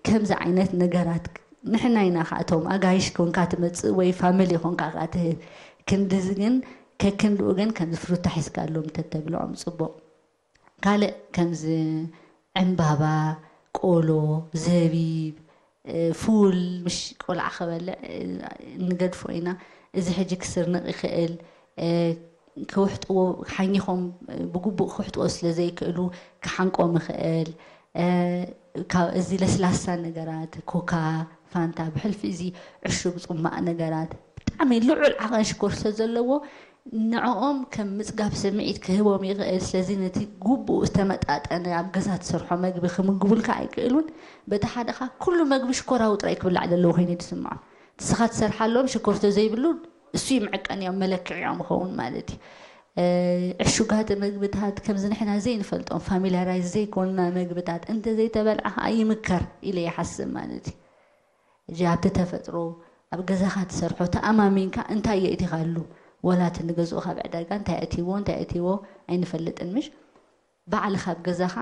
ከምዚ ዓይነት ነገራት ንሕና ኢና ከዓ እቶም ኣጋይሽ ኮንካ ትመፅእ ወይ ፋሚሊ ኮንካ ከዓ ትህብ ክንድዚ ግን ከክንድኡ ግን ከምዚ ፍሩታ ሒዝካሎም እንተተብልዖም ጽቡቕ። ካልእ ከምዚ ዕምባባ፣ ቆሎ፣ ዘቢብ፣ ፉል፣ ምሽ ቆልዓ ክበልዕ ንገድፎ ኢና። እዚ ሕጂ ክስርንቕ ይኽእል። ክውሕጥዎ፣ ሓኝኾም ብግቡእ ክውሕጥዎ ስለ ዘይክእሉ ክሓንቆም ይኽእል። ካብ እዚ ለስላሳ ነገራት፣ ኮካ፣ ፋንታ፣ ብሕልፊ እዚ ዕሹግ ጽማቕ ነገራት፣ ብጣዕሚ ልዑል ዓቐን ሽኮር ስለ ዘለዎ፣ ንዕኦም ከም ምጽጋብ ስምዒት ክህቦም ይኽእል። ስለዚ ነቲ ግቡእ ዝተመጣጠነ ኣብ ገዛ ትሰርሖ መግቢ ክምግቡልካ ኣይክእሉን። በቲ ሓደኻ ኩሉ መግቢ ሽኮራዊ ጥራይ ክብላዕ ዘለዎ ኮይኑ እዩ ዝስምዖም። ንስኻ ትሰርሓሎም ሽኮር ተዘይብሉ እሱ እዩ መዐቀኒኦም መለክዒኦም ይኸውን ማለት እዩ። ዕሹጋት መግብታት ከምዚ ንሕና ዘይንፈልጦም ፋሚላራይዝ ዘይኮንና መግብታት እንተዘይተበልዓ ከዓ ይምከር ኢለ ይሓስብ ማለት እዩ። ሕጂ ኣብቲ ተፈጥሮ ኣብ ገዛኻ ትሰርሖ ተኣማሚንካ እንታይ የእቲኻሉ? ዋላ እቲ ንገዝኡ ካብ ዕዳጋ እንታይ ኣእትይዎ እንታይ ኣእትይዎ ኣይንፈልጥን ምሽ? ባዕልኻ ኣብ ገዛኻ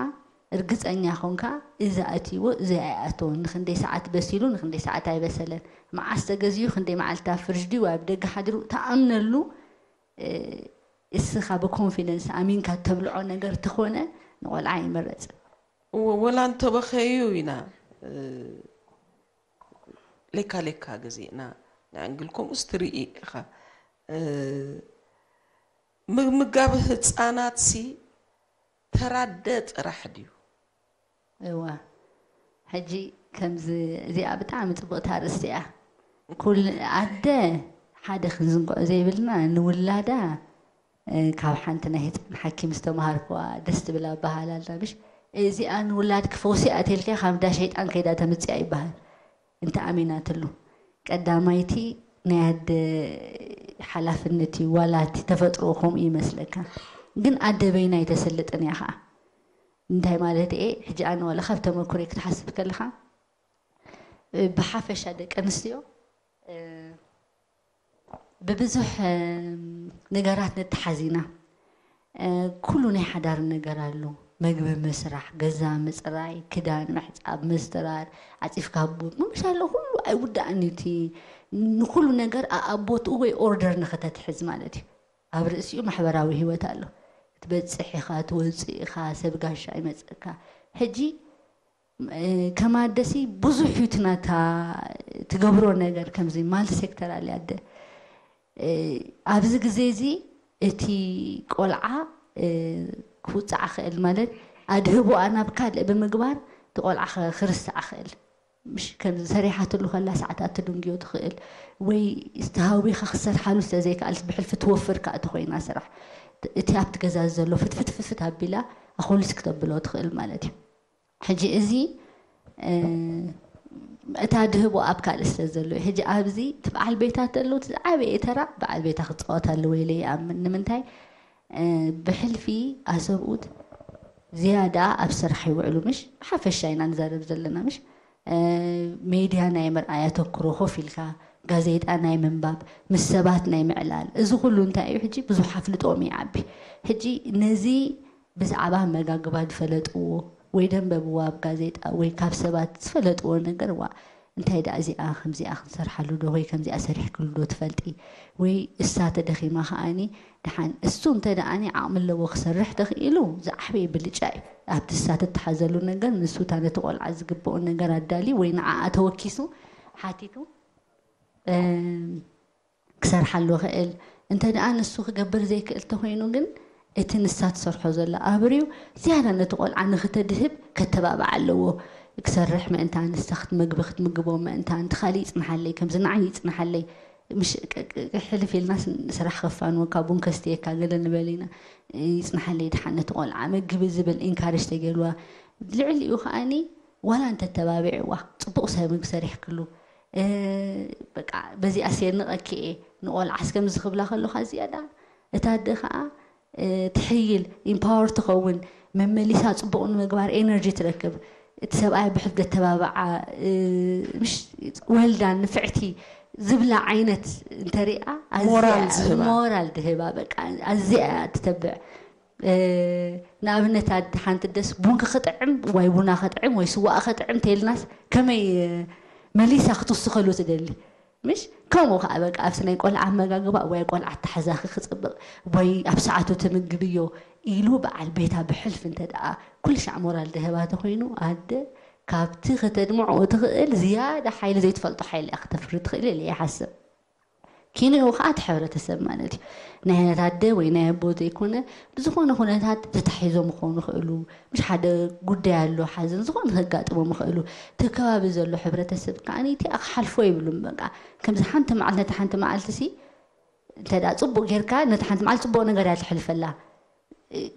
እርግፀኛ ኮንካ እዚ ኣእትይዎ እዚ ኣይኣተወን፣ ንክንደይ ሰዓት በሲሉ ንክንደይ ሰዓት ኣይበሰለን፣ መዓስ ተገዚኡ ክንደይ መዓልቲ ኣብ ፍርጅ ድዩ ኣብ ደገ ሓዲሩ ተኣምነሉ። እስኻ ብኮንፊደንስ ኣሚንካ ተብልዖ ነገር ተኾነ ንቆልዓ ይምረፅ። ወላ እንተበኸዩ ኢና ሌካ ሌካ ግዜ ኢና ንዕንግል። ከምኡስ ትርኢ ኢኻ ምምጋብ ህፃናት ሲ ተራደ ጥራሕ ድዩ? እዋ ሕጂ ከምዚ እዚኣ ብጣዕሚ ፅብቕቲ ኣርእስቲ እያ። ኩል ኣደ ሓደ ክንዝንግዖ ዘይብልና ንውላዳ ካብ ሓንቲ ናይ ህፃን ሓኪም ዝተምሃርክዋ ደስ ትብል ኣበሃህላ ኣላ ምሽ? እዚኣ ንውላድኪ ፈውሲ እያ ተልክያ ካብ እንዳ ሸይጣን ከይዳ ተምፅያ ይበሃል። እንተ ኣሚናትሉ ቀዳማይቲ ናይ ኣደ ሓላፍነት እዩ። ዋላ እቲ ተፈጥሮ ከምኡ ይመስለካ፣ ግን ኣደ በይና ኣይተሰልጥን እያ ከዓ። እንታይ ማለት እየ? ሕጂ ኣነ ዋላ ካብ ተመኩሮይ ክትሓስብ ከለኻ ብሓፈሻ ደቂ ኣንስትዮ ብብዙሕ ነገራት ንተሓዝ ኢና። ኩሉ ናይ ሓዳር ነገር ኣሎ። መግቢ ምስራሕ፣ ገዛ ምፅራይ፣ ክዳን ምሕፃብ፣ ምስትራር፣ ዓፂፍካ ቡን ምምሻሎ ኩሉ ኣይውዳእን እዩ። እቲ ንኩሉ ነገር ኣኣቦትኡ ወይ ኦርደር ንክተትሕዝ ማለት እዩ። ኣብ ርእሲኡ ማሕበራዊ ህይወት ኣሎ። ክትበፅሕ ኢኻ፣ ትወፅእ ኢኻ፣ ሰብ ጋሻ ይመፀካ። ሕጂ ከማደሲ ብዙሕ እዩ እቲ ናታ ትገብሮ ነገር ከምዚ ማልቲ ሴክተር ኣለ ኣደ ኣብዚ ግዜ እዚ እቲ ቆልዓ ክውፃዕ ክእል ማለት ኣድህቦኣ ናብ ካልእ ብምግባር እቲ ቆልዓ ክርስዓ ክእል ምሽ ከም ሰሪሓትሉ ከላ ሰዓታት ትድንግዮ ትኽእል ወይ ዝተሃዊኻ ክሰርሓሉ ስለ ዘይከኣልስ ብሕልፊ ትወፍር ከዓ እቲ ኮይና ስራሕ እቲ ኣብቲ ገዛ ዘሎ ፍትፍት ፍትፍት ኣቢላ ኣኾሊስ ክተብሎ ትኽእል ማለት እዩ። ሕጂ እዚ እታ ድህቦ ኣብ ካልእ ስለ ዘሎ እዩ። ሕጂ ኣብዚ እቲ በዓል ቤታ ተሎ እቲ ዝዓበየ ተራ በዓል ቤታ ክፃወት ኣለዎ ኢለ ይኣምን። ንምንታይ ብሕልፊ ኣሰብኡት ዝያዳ ኣብ ስራሕ ይውዕሉ ምሽ ሓፈሻ ኢና ንዛረብ ዘለና ምሽ ሜድያ ናይ ምርኣይ ኣተኩሮ ኮፍ ኢልካ ጋዜጣ ናይ ምንባብ ምስ ሰባት ናይ ምዕላል እዚ ኩሉ እንታይ እዩ ሕጂ ብዙሕ ኣፍልጦኦም ይዓቢ። ሕጂ ነዚ ብዛዕባ ኣመጋግባ ዝፈለጥዎ ወይ ደንበብዋ ኣብ ጋዜጣ ወይ ካብ ሰባት ዝፈለጥዎ ነገር ዋ እንታይ ደኣ እዚኣ ከምዚኣ ክንሰርሓሉ ዶ ወይ ከምዚኣ ሰሪሕክሉ ዶ ትፈልጢ ወይ እሳ ተደኺማ ከኣኒ ደሓን እሱ እንተ ደኣኒ ዓቕሚ ኣለዎ ክሰርሕ ተኽኢሉ ዝዓበየ ብልጫ እዩ። ኣብቲ እሳ ትተሓዘሉ ነገር ንሱ እታ ነቲ ቆልዓ ዝግብኦ ነገር ኣዳልዩ ወይ ንዓኣ ተወኪሱ ሓቲቱ ክሰርሓሉ ይኽእል። እንተ ደኣ ንሱ ክገብር ዘይክእል ተኾይኑ ግን እቲ ንሳ ትሰርሖ ዘላ ኣብርዩ ዝያዳ ነቲ ቆልዓ ንኽተድህብ ከተባብዓ ኣለዎ። ክሰርሕ ምእንታን ንሳ ክትመግቢ ክትምግቦ ምእንታን እቲ ካሊእ ይጽንሓለይ ከምዚ ንዓይ ይጽንሓለይ ምሽ ሕልፍ ኢልናስ ስራሕ ከፋንወካ ቡን ከስትየካ ገለ ንበል ኢና ይጽንሓለይ ድሓን ነቲ ቆልዓ መግቢ ዝብል ኢንካሬጅ ተገይርዋ ልዕሊኡ ከኣኒ ዋላ እንተተባቢዕዋ ጽቡቕ ሰብ ምግቢ ሰሪሕክሉ በቃ በዚኣ ሴንቐኪ እየ ንቆልዓስ ከምዚ ክብላ ከለኻ ዝያዳ እታ ኣደ ከዓ ትሕይል ኢምፓወር ትኸውን መመሊሳ ፅቡቕ ንምግባር ኤነርጂ ትረክብ እቲ ሰብኣይ ብሕልፍ ደተባብዓ ምሽ ወልዳን ንፍዕቲ ዝብላ ዓይነት እንተሪኣ ሞራል ዝህባ ሞራል ድህባ በቃ ኣዚኣ ትተብዕ ንኣብነት ኣዲ ሓንቲ ደስ ቡንኪ ክጥዕም ወይ ቡና ከጥዕም ወይ ስዋእ ከጥዕም ተይልናስ ከመይ መሊሳ ክትውስኸሉ ትደሊ ምሽ ከምኡ ከዓ በቃ ኣብቲ ናይ ቆልዓ ኣመጋግባ ወይ ቆልዓ ኣተሓዛኺ ክፅብቕ ወይ ኣብ ሰዓቱ ትምግብዮ ኢሉ በዓል ቤታ ብሕልፊ እንተ ደኣ ኩሉ ሻዕ ሞራል ደህባ ተኮይኑ ኣደ ካብቲ ከተድምዖ ትኽእል ዝያዳ ሓይሊ ዘይትፈልጦ ሓይሊ እያ ክተፍሪ ትኽእል ኢለ ይሓስብ። ኪንኡ ከዓ እቲ ሕብረተሰብ ማለት እዩ። ናይ ኣደ ወይ ናይ ኣቦ ዘይኮነ ብዝኾነ ኩነታት ተታሒዞም ክኾኑ ይኽእሉ። ምሽ ሓደ ጉዳይ ኣሎ ሓዘን ዝኾነ ከጋጥሞም ይኽእሉ። እቲ ከባቢ ዘሎ ሕብረተሰብ ከዓ እቲ ክሓልፎ ይብሉም። በቃ ከምዚ ሓንቲ መዓልቲ ነቲ ሓንቲ መዓልቲ ሲ እንተ ደኣ ጽቡቕ ጌርካ ነቲ ሓንቲ መዓልቲ ጽቡቕ ነገር እያ ተሕልፈላ።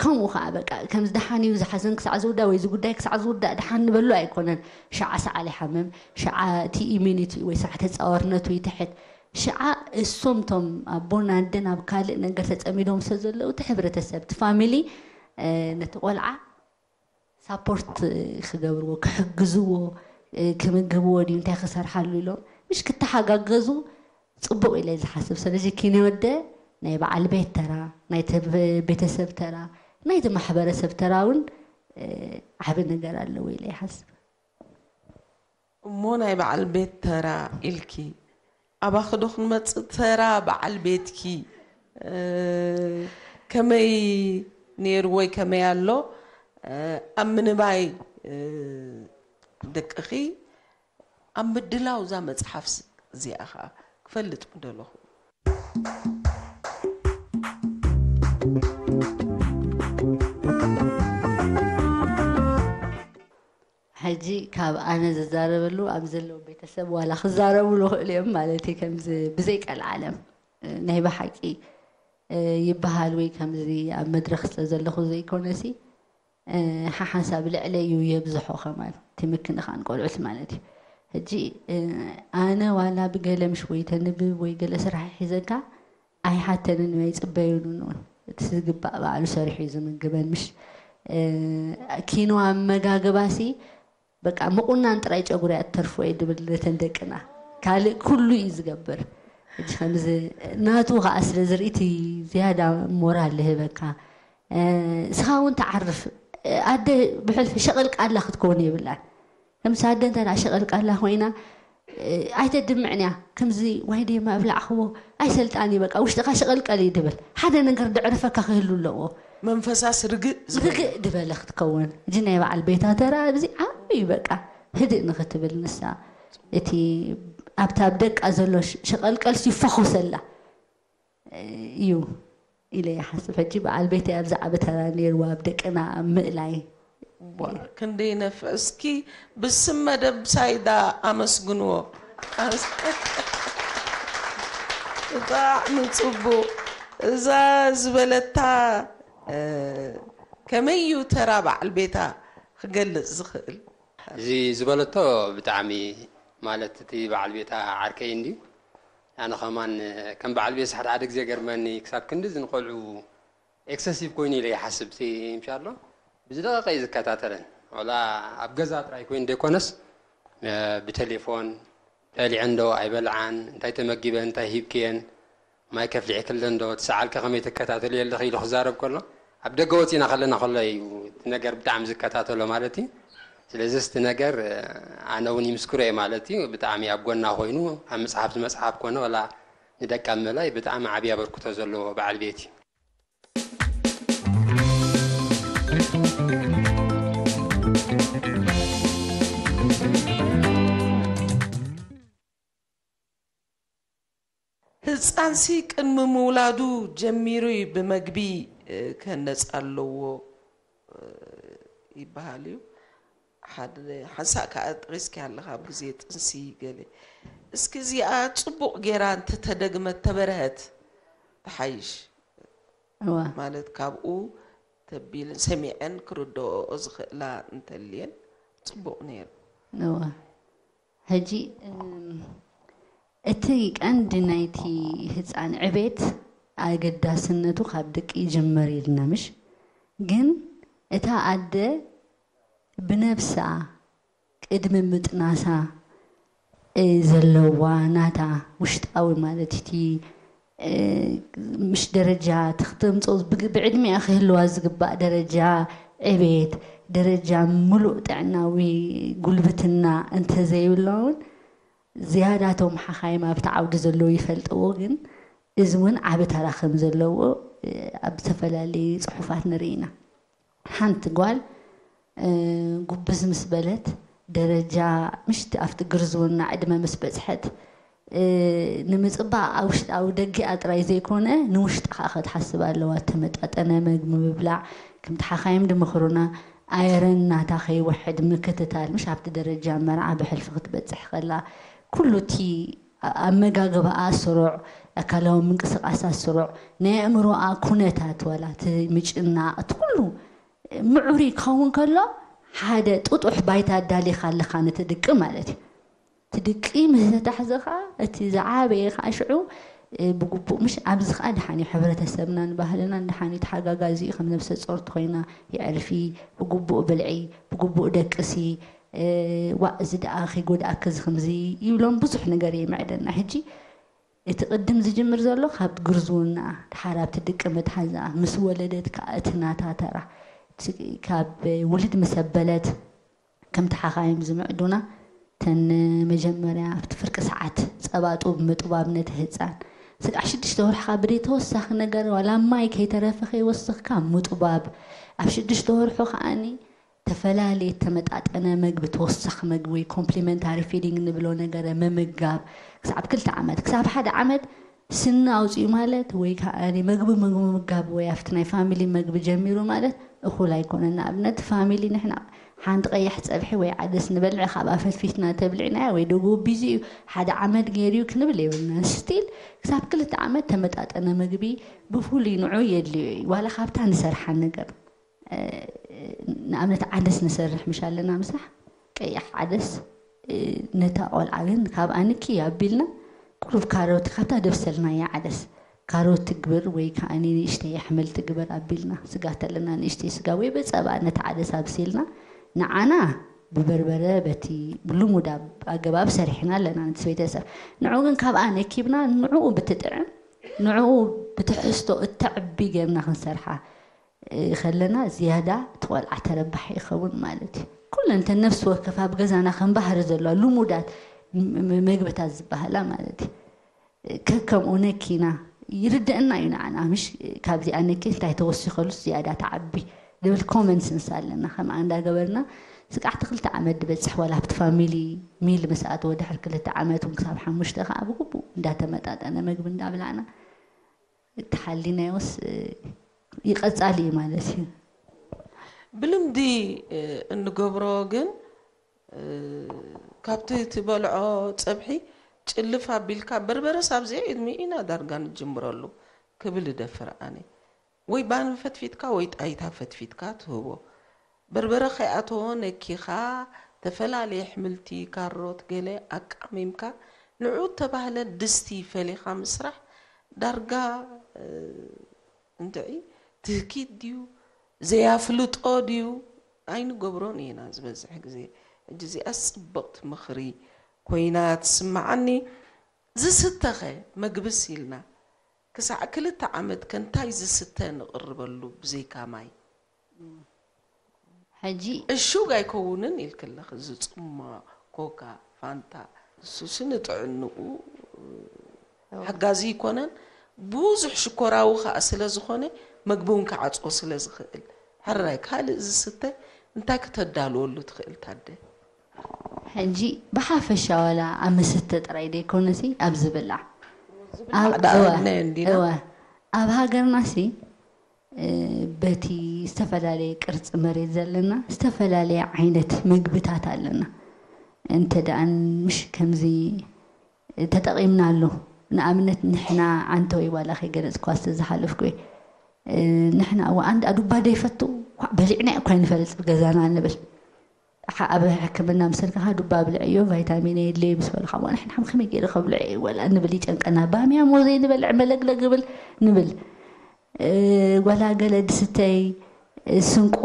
ከምኡ ከዓ በቃ ከምዚ ደሓን እዩ ዝሓዘን ክሳዕ ዝውዳእ ወይ እዚ ጉዳይ ክሳዕ ዝውዳእ ደሓን ንበሉ ኣይኮነን። ሸዓ ሰዓል ይሓምም፣ ሸዓ እቲ ኢሚኒቲ ወይ ስርዓተ ጻወርነቱ ይትሕት። ሸዓ እሶም ቶም ኣቦን ኣደን ኣብ ካልእ ነገር ተጸሚዶም ስለ ዘለዉ እቲ ሕብረተሰብ እቲ ፋሚሊ ነቲ ቆልዓ ሳፖርት ክገብርዎ ክሕግዝዎ ክምግብዎ ድዩ እንታይ ክሰርሓሉ ኢሎም ምሽ ክተሓጋገዙ ጽቡቕ ኢለ ዝሓስብ። ስለዚ ኪንዮደ ናይ በዓል ቤት ተራ ናይቲ ቤተሰብ ተራ ናይቲ ማሕበረሰብ ተራ እውን ዓቢ ነገር ኣለዎ ኢለ ይሓስብ። እሞ ናይ በዓል ቤት ተራ ኢልኪ ኣባኺ ዶ ክንመጽእ? ተራ በዓል ቤትኪ ከመይ ነይሩ ወይ ከመይ ኣሎ ኣብ ምንባይ ደቅኺ ኣብ ምድላው እዛ መጽሓፍ እዚኣ ኸዓ ክፈልጥ ምደለኹ። ሕጂ ካብ ኣነ ዝዛረበሉ ኣብ ዘለዉ ቤተሰብ ዋላ ክዛረቡ ዝኽእሉ እዮም ማለት እዩ። ከምዚ ብዘይ ቀልዓለም ናይ ብሓቂ ይበሃል ወይ ከምዚ ኣብ መድረኽ ስለ ዘለኹ ዘይኮነሲ ሓሓንሳብ ልዕለይ እዩ የብዝሖ ከማን እቲ ምክንኻን ቆልዑት ማለት እዩ። ሕጂ ኣነ ዋላ ብገለ ምሽ ወይ ተንብብ ወይ ገለ ስራሕ ሒዘካ ኣይሓተንን ወይ ኣይጽበዩንን እውን እቲ ዝግባእ ባዕሉ ሰሪሑ እዩ ዝምግበን ምሽ ኪኖ ኣመጋግባሲ በቃ ምቑናን ጥራይ ጨጉሪ እያ ትተርፎ እየ ድብል ነተን ደቅና ካልእ ኩሉ እዩ ዝገብር። ሕጂ ከምዚ ናቱ ከዓ ስለ ዝርኢ እቲ ዝያዳ ሞራል ዝህበካ ንስኻ እውን ትዓርፍ። ኣደ ብሕልፊ ሸቐልቃላ ክትከውን የብላን። ከምዚ ኣደ እንተ ደኣ ሸቐልቃላ ኮይና ኣይተድምዕን እያ። ከምዚ ዋይ ደማ ኣብላዕኽዎ ኣይሰልጣን እዩ በቃ ውሽጥኻ ሸቐልቀል እዩ ድብል ሓደ ነገር ደዕርፈካ ክህሉ ኣለዎ። መንፈሳስ ርግእ ዝበለ። ርግእ ዝበለ ክትከውን እዚ ናይ በዓል ቤታ ተራ እዚ ዓብዩ በቃ ህድእ ንክትብል ንሳ እቲ ኣብታ ኣብ ደቃ ዘሎ ሸቐልቀልሲ ይፈኾሰላ እዩ ኢለ ይሓስብ። ሕጂ በዓል ቤተይ ኣብዚ ዓቢ ተራ ነይርዋ ኣብ ደቅና ኣብ ምእላይ። ዋ ክንደይ ነፍዕ እስኪ ብስም መደብ ሳይዳ ኣመስግንዎ። ብጣዕሚ ጽቡቕ እዛ ዝበለታ ከመይ እዩ ተራ በዓል ቤታ ክገልጽ ዝኽእል? እዚ ዝበለቶ ብጣዕሚ ማለት እቲ በዓል ቤታ ዓርከይ እንድዩ ኣነ ከማን ከም በዓል ቤት ሓደ ሓደ ግዜ ገርመኒ ክሳብ ክንድዚ ንቆልዑ ኤክሰሲቭ ኮይኑ ኢለ ይሓስብ እቲ ምሻሎ ብዝደቀቀ እዩ ዝከታተለን ዋላ ኣብ ገዛ ጥራይ ኮይኑ ደይኮነስ ብቴሌፎን በሊዐን ዶ ኣይበልዓን እንታይ ተመጊበን እንታይ ሂብክየን ማይ ከፍሊዕክለን ዶ ትሰዓልከ ከመይ ትከታተልዮ ኣለኺ ኢሉ ክዛረብ ከሎ ኣብ ደገ ወፂና ከለና ከሎ እዩ እቲ ነገር ብጣዕሚ ዝከታተሎ ማለት እዩ ስለዚ እቲ ነገር ኣነ እውን ይምስክሮ እየ ማለት እዩ ብጣዕሚ ኣብ ጎና ኮይኑ ኣብ መፅሓፍ ዝመፅሓፍ ኮነ ወላ ንደቃ ምእላይ ብጣዕሚ ዓብዪ ኣበርክቶ ዘለዎ በዓል ቤት እዩ። ህፃንሲ ቅድሚ ምውላዱ ጀሚሩ ብመግቢ ክህነፅ ኣለዎ ይበሃል እዩ። ሓደ ሓንሳእ ከዓ ጠቒስኪ ኣለኻ ኣብ ግዜ ጥንሲ ገለ እስኪ እዚኣ ፅቡቕ ጌራ እንተተደግመት ተበርሀት ትሓይሽ እዋ ማለት ካብኡ ተቢልን ሰሚዐን ክርድኦኦ ዝኽእላ እንተልየን ፅቡቕ ነይሩ። እዋ ሕጂ እቲ ቀንዲ ናይቲ ህፃን ዕቤት ኣገዳስነቱ ካብ ደቂ ይጅመር ኢልና ምሽ ግን እታ ኣደ ብነብሳ ቅድሚ ምጥናሳ ዘለዋ ናታ ውሽጣዊ ማለት እቲ ምሽ ደረጃ ተክተምፆ ብዕድሚኣ ክህልዋ ዝግባእ ደረጃ ዕቤት ደረጃ ምሉእ ጥዕናዊ ጉልብትና እንተዘይብላ እውን ዝያዳ እቶም ሓኻይም ኣብቲ ዓውዲ ዘለዉ ይፈልጥዎ፣ ግን እዚ እውን ዓቢ ተራ ከም ዘለዎ ኣብ ዝተፈላለዩ ጽሑፋት ንርኢ ኢና። ሓንቲ ጓል ጉብዝ ምስ በለት፣ ደረጃ ምሽቲ ኣብቲ ግርዝውና ዕድመ ምስ በጽሐት፣ ንምጽባቕ ኣብ ውሽጣዊ ደጊኣ ጥራይ ዘይኮነ ንውሽጣ ከዓ ክትሓስብ ኣለዋ። ተመጣጠነ መግቢ ምብላዕ፣ ከምቲ ሓኻይም ድምኽሩና፣ ኣየረን ናታ ከይውሕድ ምክትታል፣ ምሽ ኣብቲ ደረጃ መርዓ ብሕልፊ ክትበጽሕ ከላ ኩሉ እቲ ኣመጋግባኣ ስሩዕ፣ ኣካላዊ ምንቅስቃሳ ስሩዕ፣ ናይ ኣእምሮኣ ኩነታት፣ ዋላ እቲ ምጭናቕ፣ እቲ ኩሉ ምዑሪ ክኸውን ከሎ፣ ሓደ ጥጡሕ ባይታ ኣዳሊኻ ኣለኻ ነቲ ድቂ ማለት እዩ። እቲ ድቂ ምስ ተታሕዘ ከዓ እቲ ዝዓበየ ከዓ ሽዑ ብግቡእ፣ ምሽ ኣብዚ ከዓ ድሓን እዩ ሕብረተሰብናን ባህልናን ድሓን እዩ ተሓጋጋዚ እዩ። ከም ነብሰ ጾርቲ ኮይና የዕርፊ፣ ብግቡእ ብልዒ፣ ብግቡእ ደቅሲ፣ ዋእ እዚ ደኣ ከይጎድኣኪ እዚ ከምዚ ይብሎም፣ ብዙሕ ነገር የምዕደና። ሕጂ እቲ ቅድም ዝጅምር ዘሎ ካብ ግርዝውና ድሓር ኣብቲ ድቂ ምትሓዛ፣ ምስ ወለደት ከዓ እቲ ናታ ተራ፣ እቲ ካብ ውልድ ምስ ኣበለት ከምቲ ሓኻይም ዝምዕዱና፣ ተን መጀመርያ ኣብቲ ፍርቂ ሰዓት ጸባ ጡብ ምጥባብ ነቲ ህጻን ስጋዕ ሽዱሽተ ወርሕኻ ብደይ ተወሳኺ ነገር ዋላ ማይ ከይተረፈ ከይወስኽካ ምጥባብ፣ ኣብ ሽዱሽተ ወርሑ ከዓኒ ተፈላለየ ተመጣጠነ መግቢ፣ ተወሳኺ መግቢ ወይ ኮምፕሊመንታሪ ፊዲንግ ንብሎ ነገረ ምምጋብ ክሳብ ክልተ ዓመት። ክሳብ ሓደ ዓመት ስኒ ኣውፅኡ ማለት ወይ ከዓ መግቢ ምግቢ ምጋብ ወይ ኣብቲ ናይ ፋሚሊ መግቢ ጀሚሩ ማለት እኹል ኣይኮነን። ንኣብነት ፋሚሊ ንሕና ሓንቲ ቀያሕ ፀብሒ ወይ ዓደስ ንበልዕ ካብኣ ፈትፊትና ተብልዕናያ ወይ ደጎ ቢዚ እዩ ሓደ ዓመት ገይሩ እዩ ክንብል የብልናን። ስቲል ክሳብ ክልተ ዓመት ተመጣጠነ መግቢ ብፍሉይ ንዑ የድልዮ እዩ። ዋላ ካብታ ንሰርሓ ነገር ንኣብነት ዓደስ ንሰርሕ ምሽ ኣለና ምሳሕ ቀያሕ ዓደስ ነታ ቆልዓ ግን ካብ ኣንኪ ኣቢልና ቁሩብ ካሮት ካብታ ደብሰልናያ ዓደስ ካሮት ትግብር ወይ ከዓ ንእሽተይ ኣሕምልቲ ግበር ኣቢልና ስጋ ተለና ንእሽተይ ስጋ ወይ በፀባ ነቲ ዓደስ ኣብሲልና ንዓና ብበርበረ በቲ ልሙድ ኣገባብ ሰሪሕና ኣለና ነቲ ቤተሰብ። ንዑ ግን ካብ ኣነኪብና ንዕኡ ብትጥዕም ንዕኡ ብትሕዝቶ እተዕቢ ጌርና ክንሰርሓ ከለና ዝያዳ እቲ ቆልዓ ተረባሒ ይኸውን ማለት እዩ። ኩለን እተን ነፍሲ ወከፍ ኣብ ገዛና ከም ባህሪ ዘለዋ ልሙዳት መግብታት ዝበሃላ ማለት እዩ። ከከምኡ ነኪና ይርደአና እዩ ንዓና ምሽ ካብዚኣ ነኪ እንታይ ተወሲኸሉስ ዝያዳ ተዓቢ ዝብል ኮመን ስንስ ኣለና። ከምኣ እንዳገበርና ስቃዕቲ ክልተ ዓመት ዝበፅሕ ዋላ ኣብቲ ፋሚሊ ሚል ምስ ኣተወ ድሕሪ ክልተ ዓመት እውን ክሳብ ሓሙሽተ ከዓ ብግቡእ እንዳተመጣጠነ መግቢ እንዳብላዕና ተሓሊናዮስ ይቐጻል እዩ ማለት እዩ። ብልምዲ እንገብሮ ግን ካብቲ ትበልዖ ፀብሒ ጭልፍ ኣቢልካ በርበረ ሳብ ዘየእድሚ ኢና ዳርጋ ንጅምረሉ ክብል እደፍር ኣነ። ወይ ባኒ ፈትፊትካ ወይ ጣይታ ፈትፊትካ ትህቦ። በርበረ ከይኣተዎ ነኪኻ ተፈላለየ ኣሕምልቲ፣ ካሮት፣ ገለ ኣቃሚምካ ንዑ እተባህለ ድስቲ ፈሊኻ ምስራሕ ዳርጋ እንድዒ ትህኪት ድዩ ዘያፍልጦ ድዩ ኣይንገብሮን ኢና ዝበዝሕ ግዜ። ሕጂ እዚኣ ጽብቕቲ ምኽሪ ኮይና ትስምዓኒ። ዝስተኸ መግብስ ኢልና ክሳዕ ክልተ ዓመት ከ እንታይ ዝስተ ንቕርበሉ ብዘይካ ማይ? ሕጂ እሹግ ኣይከውንን ኢልክለኽ ዝጽሞ ኮካ ፋንታ እሱሲ ንጥዕንኡ ሓጋዚ ይኮነን ብዙሕ ሽኮራዊ ከዓ ስለ ዝኾነ መግቢ እውን ክዓፅዎ ስለ ዝኽእል ሕራይ ካልእ ዝስተ እንታይ ክተዳልወሉ ትኽእል ታደ? ሕጂ ብሓፈሻ ዋላ ኣብ መስተ ጥራይ ደይኮነሲ ኣብ ዝብላዕ ዝብላዕ ዳኣበልናዮ እንዲና እወ ኣብ ሃገርናሲ በቲ ዝተፈላለየ ቅርፂ መሬት ዘለና ዝተፈላለየ ዓይነት ምግብታት ኣለና። እንተ ደኣ ምሽ ከምዚ ተጠቒምናሉ፣ ንኣብነት ንሕና ዓንተወይ ዋላ ከይገለፅኳ ዝተዝሓለፍኩ እየ። ንሕና እዋ ኣንድ ኣዱባ ደይፈቱ በሊዕና እኳ ይንፈልጥ ገዛና ንብል። ኣብ ሕክምና ምስ ከድካ ዱባ ብልዕዮ ቫይታሚን የድልዮ ምስ በሉኻ እዋ ንሕና ከመይ ገይረ ከብልዖ እየ ወላ ንብል ይጨንቀና ባምያ ሞዘይ ንበልዕ መለግለግ ብል ንብል ዋላ ገለ ድስተይ ስንቆ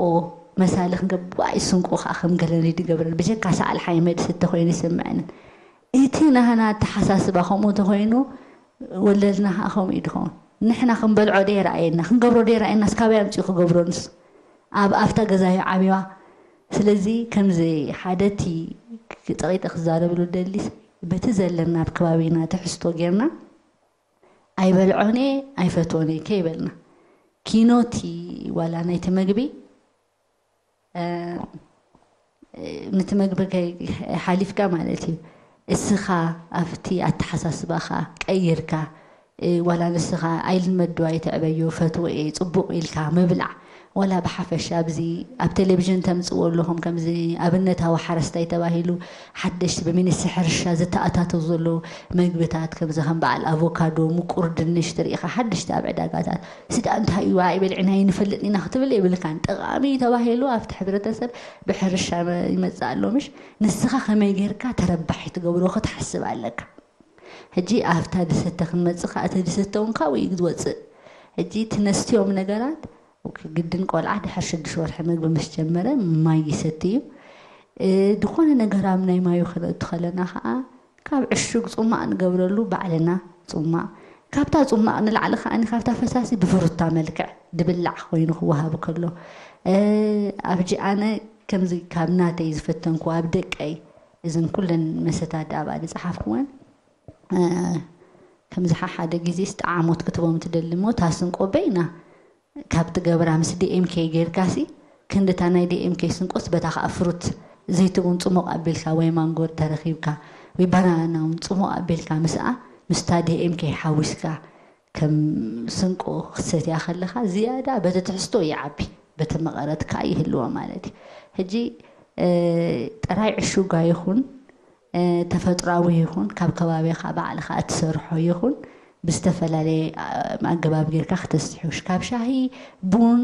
መሳሊ ክንገብር ዋይ ስንቆ ከዓ ከም ገለ ንድገብረን ብጀካ ሰዓል ሓይመ ድስተ ኮይኑ ይስምዐንን እቲ ናህና ኣተሓሳስባ ከምኡ ተኮይኑ ወለድና ከዓ ከምኡ እዩ ድኸውን ንሕና ክንበልዖ ደይ ረኣየና ክንገብሮ ደይ ረኣየና ስካበይ ኣምፅኡ ክገብሮ ንሱ ኣብ ኣፍታ ገዛዩ ዓብዋ ስለዚ ከምዚ ሓደ እቲ ፀቂጠ ክዛረብሉ ደሊስ በቲ ዘለና ኣብ ከባቢና ትሕዝቶ ጌርና ኣይበልዖን እየ ኣይፈትዎን እየ ከይበልና፣ ኪኖቲ ዋላ ናይቲ መግቢ ነቲ መግቢ ሓሊፍካ ማለት እዩ። እስኻ ኣብቲ ኣተሓሳስባኻ ቀይርካ፣ ዋላ ንስኻ ኣይልመዶ ኣይትዕበዮ፣ ፈትዎ እየ፣ ጽቡቕ ኢልካ ምብላዕ፣ ዋላ ብሓፈሻ ኣብዚ ኣብ ቴሌቪዥን ተምጽዎ ኣለኹም፣ ከምዚ ኣብነታዊ ሓረስታይ ተባሂሉ ሓደሽቲ ብሚኒስትሪ ሕርሻ ዝተኣታተው ዘለዉ መግብታት፣ ከምዚ ከም በዓል ኣቮካዶ፣ ምቁር ድንሽ ትርኢ ኢኻ፣ ሓደሽቲ ኣብ ዕዳጋታት። ስዳ እንታይ እዩ? ዋዒ በልዕና ይንፈልጥ ኢና ክትብል የብልካን። ጠቓሚ ተባሂሉ ኣብቲ ሕብረተሰብ ብሕርሻ ይመጽእ ኣሎ ምሽ? ንስኻ ከመይ ጌርካ ተረባሒ ትገብሮ ክትሓስብ ኣለካ። ሕጂ ኣብታ ድሰተ ክንመጽእ ከኣ፣ እቲ ድሰተ እውን ካብኡ እዩ ዝወጽእ። ሕጂ እቲ ነስትዮም ነገራት ግድን ቆልዓ ድሕር ሽዱሽተ ወርሒ መግቢ ምስ ጀመረ ማይ ይሰቲ እዩ። እ፣ ድኾነ ነገር ኣብ ናይ ማዩ ክነእቱ ከለና ከኣ ካብ ዕሹግ ጽማቕ ንገብረሉ ባዕልና ጽማቕ። ካብታ ጽማቕ ንላዕሊ ከኣ ካብታ ፈሳሲ ብፍሩታ መልክዕ ድብላዕ ኮይኑ ክወሃብ ከሎ፣ እ፣ ኣብጂ ኣነ ከምዚ ካብ ናተይ ዝፈተንኩ ኣብ ደቀይ እዘን ኩለን መሰታት ኣብኣ ዝጸሓፍኩወን፣ እ፣ ከምዚ ሓሓደ ግዜ ስጠዓሞት ክትቦም ትደሊ እሞ ታስንቆ በይና ካብ ትገብራ ምስ ዲኤምኬ ጌርካሲ ክንድታ ናይ ዲኤምኬ ስንቆስ በታ ከኣ ፍሩት ዘይቲ እውን ጽሙቕ ኣቢልካ ወይ ማንጎ ተረኺብካ ወይ ባናና እውን ጽሙቕ ኣቢልካ ምስኣ ምስታ ዲኤምኬ ሓዊስካ ከም ስንቆ ክትሰትያ ከለኻ ዝያዳ በቲ ትሕዝቶ ይዓቢ፣ በቲ መቐረት ከኣ ይህልዎ ማለት እዩ። ሕጂ ጥራይ ዕሹጋ ይኹን ተፈጥራዊ ይኹን ካብ ከባቢኻ ባዕልኻ እትሰርሖ ይኹን ብዝተፈላለየ ኣገባብ ጌርካ ክተስትሕውሽ ካብ ሻሂ ቡን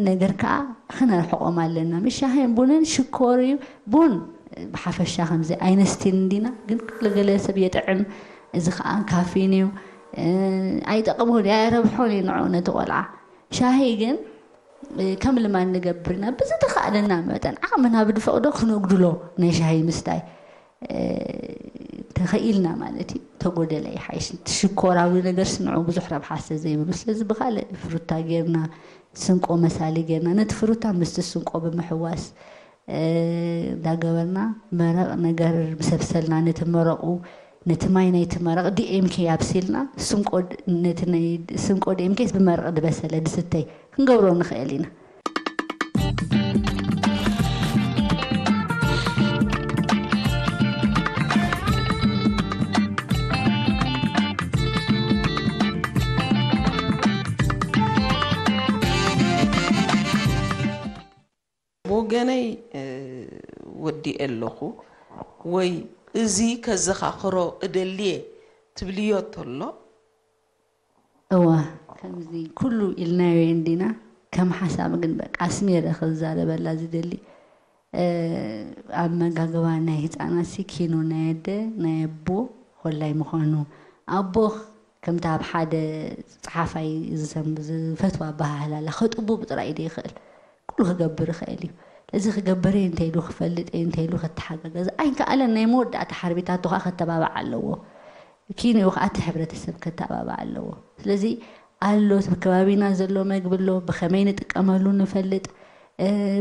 ነገር ከዓ ክነርሕቆም ኣለና። ምስ ሻሂን ቡንን ሽኮር እዩ። ቡን ብሓፈሻ ከምዚ ኣይነስቲን እንዲና፣ ግን ገለ ሰብ የጥዕም። እዚ ከዓ ካፊን እዩ፣ ኣይጠቕሞን እዩ፣ ኣየረብሖን እዩ ንዑ ነቲ ቆልዓ። ሻሂ ግን ከም ልማድ ንገብር ኢና። ብዝተኻእለና መጠን ዓቕምና ብድፈቕዶ ክነጉድሎ ናይ ሻሂ ምስታይ ተኸኢልና ማለት እዩ። ተጎደለ ይሓይሽ። እቲ ሽኮራዊ ነገር ስንዑ ብዙሕ ረብሓ ስለ ዘይብሉ፣ ስለዚ ብኻልእ ፍሩታ ጌርና ስንቆ መሳሊ ጌርና ነቲ ፍሩታ ምስቲ ስንቆ ብምሕዋስ እንዳገበርና መረቕ ነገር ምስ ኣብሰልና ነቲ መረቑ ነቲ ማይ ናይቲ መረቕ ዲኤምኬ ኣብሲልና ስንቆ ዲኤምኬስ ብመረቕ ዝበሰለ ድስተይ ክንገብሮ ንኽእል ኢና። ብወገነይ ወዲኤ ኣለኹ ወይ እዚ ከዘኻኽሮ እደልየ ትብልዮ ተሎ? እወ፣ ከምዚ ኩሉ ኢልናዮ እንዲና፣ ከም ሓሳብ ግን በቃ ኣስሚረ ክዛረበላ ዝደሊ፣ ኣብ መጋገባ ናይ ህፃናት ሲ ኪኖ ናይ ኣደ ናይ ኣቦ ኮላይ ምዃኑ፣ ኣቦ ከምቲ ኣብ ሓደ ፀሓፋይ ዝፈትዋ ኣበሃህላ ኣላ፣ ከጥቡብ ጥራይ ዶ ይኽእል? ኩሉ ክገብር ይኽእል እዩ። እዚ ክገብር እየ እንተኢሉ ክፈልጥ እየ እንተኢሉ ክተሓጋገዝ ኣይከኣለን። ናይ መወዳእታ ሓርቢታቱ ከዓ ከተባብዕ ኣለዎ። ኪንኡ ከዓ እቲ ሕብረተሰብ ከተባብዕ ኣለዎ። ስለዚ ኣሎ፣ ብከባቢና ዘሎ መግቢ ኣሎ፣ ብኸመይ ንጥቀመሉ ንፈልጥ።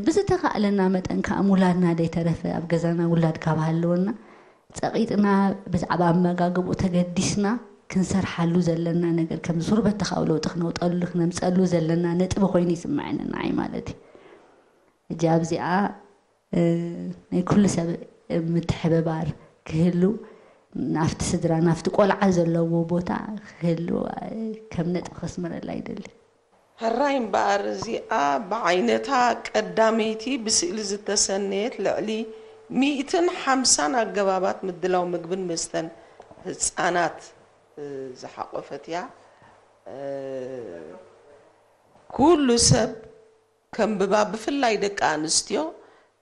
ብዝተኻእለና መጠን ከዓ ምውላድና ደይተረፈ ኣብ ገዛና ውላድ ካብ ሃለወና ጸቒጥና ብዛዕባ ኣመጋግብኡ ተገዲስና ክንሰርሓሉ ዘለና ነገር ከም ዙርበት ተኻእሎ ለውጢ ክነውጠሉ ክነምጸሉ ዘለና ነጥቢ ኮይኑ ይስምዐኒ ንዓይ ማለት እዩ። ሕጂ ኣብዚኣ ናይ ኩሉ ሰብ ምትሕብባር ክህሉ ናብቲ ስድራ ናብቲ ቆልዓ ዘለዎ ቦታ ክህሉ ከም ነጥቢ ከስምረላ ይደሊ። ሕራይ እምበኣር እዚኣ ብዓይነታ ቀዳመይቲ ብስእሊ ዝተሰነየት ልዕሊ ሚእትን ሓምሳን ኣገባባት ምድላው ምግብን መስተን ህጻናት ዝሓቖፈት እያ። ኩሉ ሰብ ከንብባ ብፍላይ ደቂ ኣንስትዮ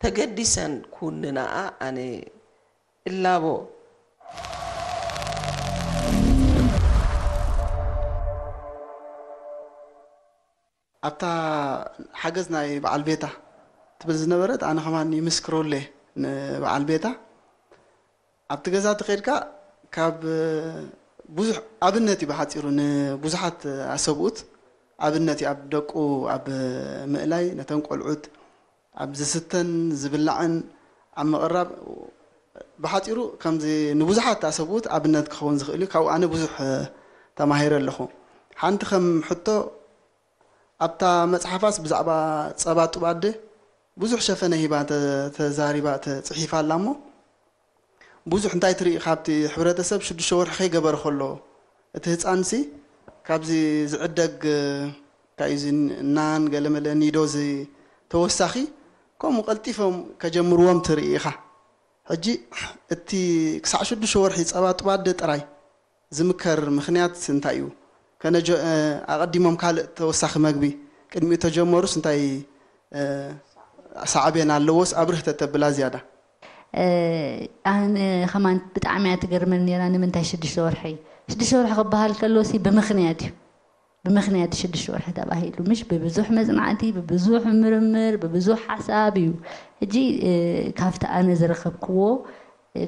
ተገዲሰን ክውንናኣ ኣነ እላቦ። ኣብታ ሓገዝ ናይ በዓል ቤታ ትብል ዝነበረት ኣነ ከማን ይምስክረሉ እየ ንበዓል ቤታ። ኣብቲ ገዛ ተኸድካ ካብ ብዙሕ ኣብነት እዩ ብሓፂሩ ንብዙሓት ኣሰብኡት ኣብነት እዩ ኣብ ደቁ ኣብ ምእላይ ነተን ቆልዑት ኣብ ዝስተን ዝብላዕን ኣብ ምቕራብ ብሓፂሩ ከምዚ ንብዙሓት ኣሰብኡት ኣብነት ክኸውን ዝኽእል እዩ። ካብኡ ኣነ ብዙሕ ተማሂረ ኣለኹ። ሓንቲ ከም ሕቶ ኣብታ መፅሓፋስ ብዛዕባ ፀባ ጡብ ኣደ ብዙሕ ሸፈነ ሂባ ተዛሪባ ተፅሒፋ ኣላ እሞ ብዙሕ እንታይ ትርኢ ካብቲ ሕብረተሰብ ሽዱሽተ ወርሒ ከይገበረ ከሎ እቲ ህፃንሲ ካብዚ ዝዕደግ እንታይ እዩ ናን ገለመለ ኒዶ ተወሳኺ ከምኡ ቀልጢፎም ከጀምርዎም ትርኢ ኢኻ። ሕጂ እቲ ክሳዕ ሽዱሽተ ወርሒ ፀባ ጡብ ኣደ ጥራይ ዝምከር ምኽንያት እንታይ እዩ? ከነጀ ኣቐዲሞም ካልእ ተወሳኺ መግቢ ቅድሚኡ ተጀመሩስ እንታይ ሳዕቤን ኣለዎስ ኣብርህ ተተብላ ዝያዳ? ኣነ ከማን ብጣዕሚ እያ ትገርመኒ ነራ። ንምንታይ ሽዱሽተ ወርሒ ሽዱሽተ ወርሒ ክበሃል ከሎ ሲ ብምኽንያት እዩ። ብምኽንያት ሽዱሽተ ወርሒ ተባሂሉ ምሽ ብብዙሕ መፅናዕቲ ብብዙሕ ምርምር ብብዙሕ ሓሳብ እዩ። ሕጂ ካብቲ ኣነ ዝረኸብክዎ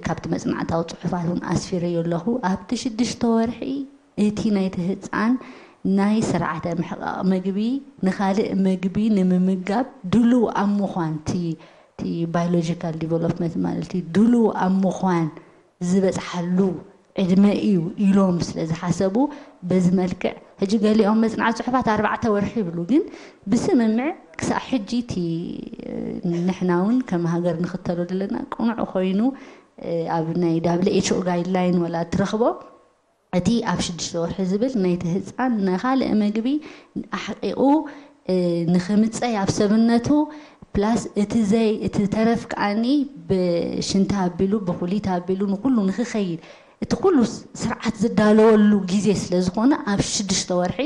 ካብቲ መፅናዕታዊ ፅሑፋት እውን ኣስፊረዮ ኣለኹ። ኣብቲ ሽዱሽተ ወርሒ እቲ ናይቲ ህፃን ናይ ስርዓተ ምሕቃቕ መግቢ ንኻልእ መግቢ ንምምጋብ ድሉው ኣብ ምዃን እቲ ባዮሎጂካል ዲቨሎፕመንት ማለት እዩ ድሉው ኣብ ምዃን ዝበፅሓሉ ዕድመ እዩ ኢሎም ስለ ዝሓሰቡ በዚ መልክዕ ሕጂ ገሊኦም መፅናዕቲ ፅሑፋት ኣርባዕተ ወርሒ ይብሉ ግን ብስምምዕ ክሳብ ሕጂ እቲ ንሕና እውን ከም ሃገር ንኽተሎ ዘለና ቅኑዕ ኮይኑ ኣብ ናይ ዳብሊ ኤች ኦ ጋይድላይን ወላ ትረኽቦ እቲ ኣብ ሽዱሽተ ወርሒ ዝብል ናይቲ ህፃን ንኻልእ መግቢ ኣሕቂቑ ንኽምፀይ ኣብ ሰብነቱ ፕላስ እቲ ዘይ እቲ ተረፍ ከዓኒ ብሽንታ ኣቢሉ ብኩሊት ኣቢሉ ንኩሉ ንክኸይድ እቲ ኩሉ ስርዓት ዝዳለወሉ ግዜ ስለ ዝኾነ ኣብ ሽዱሽተ ወርሒ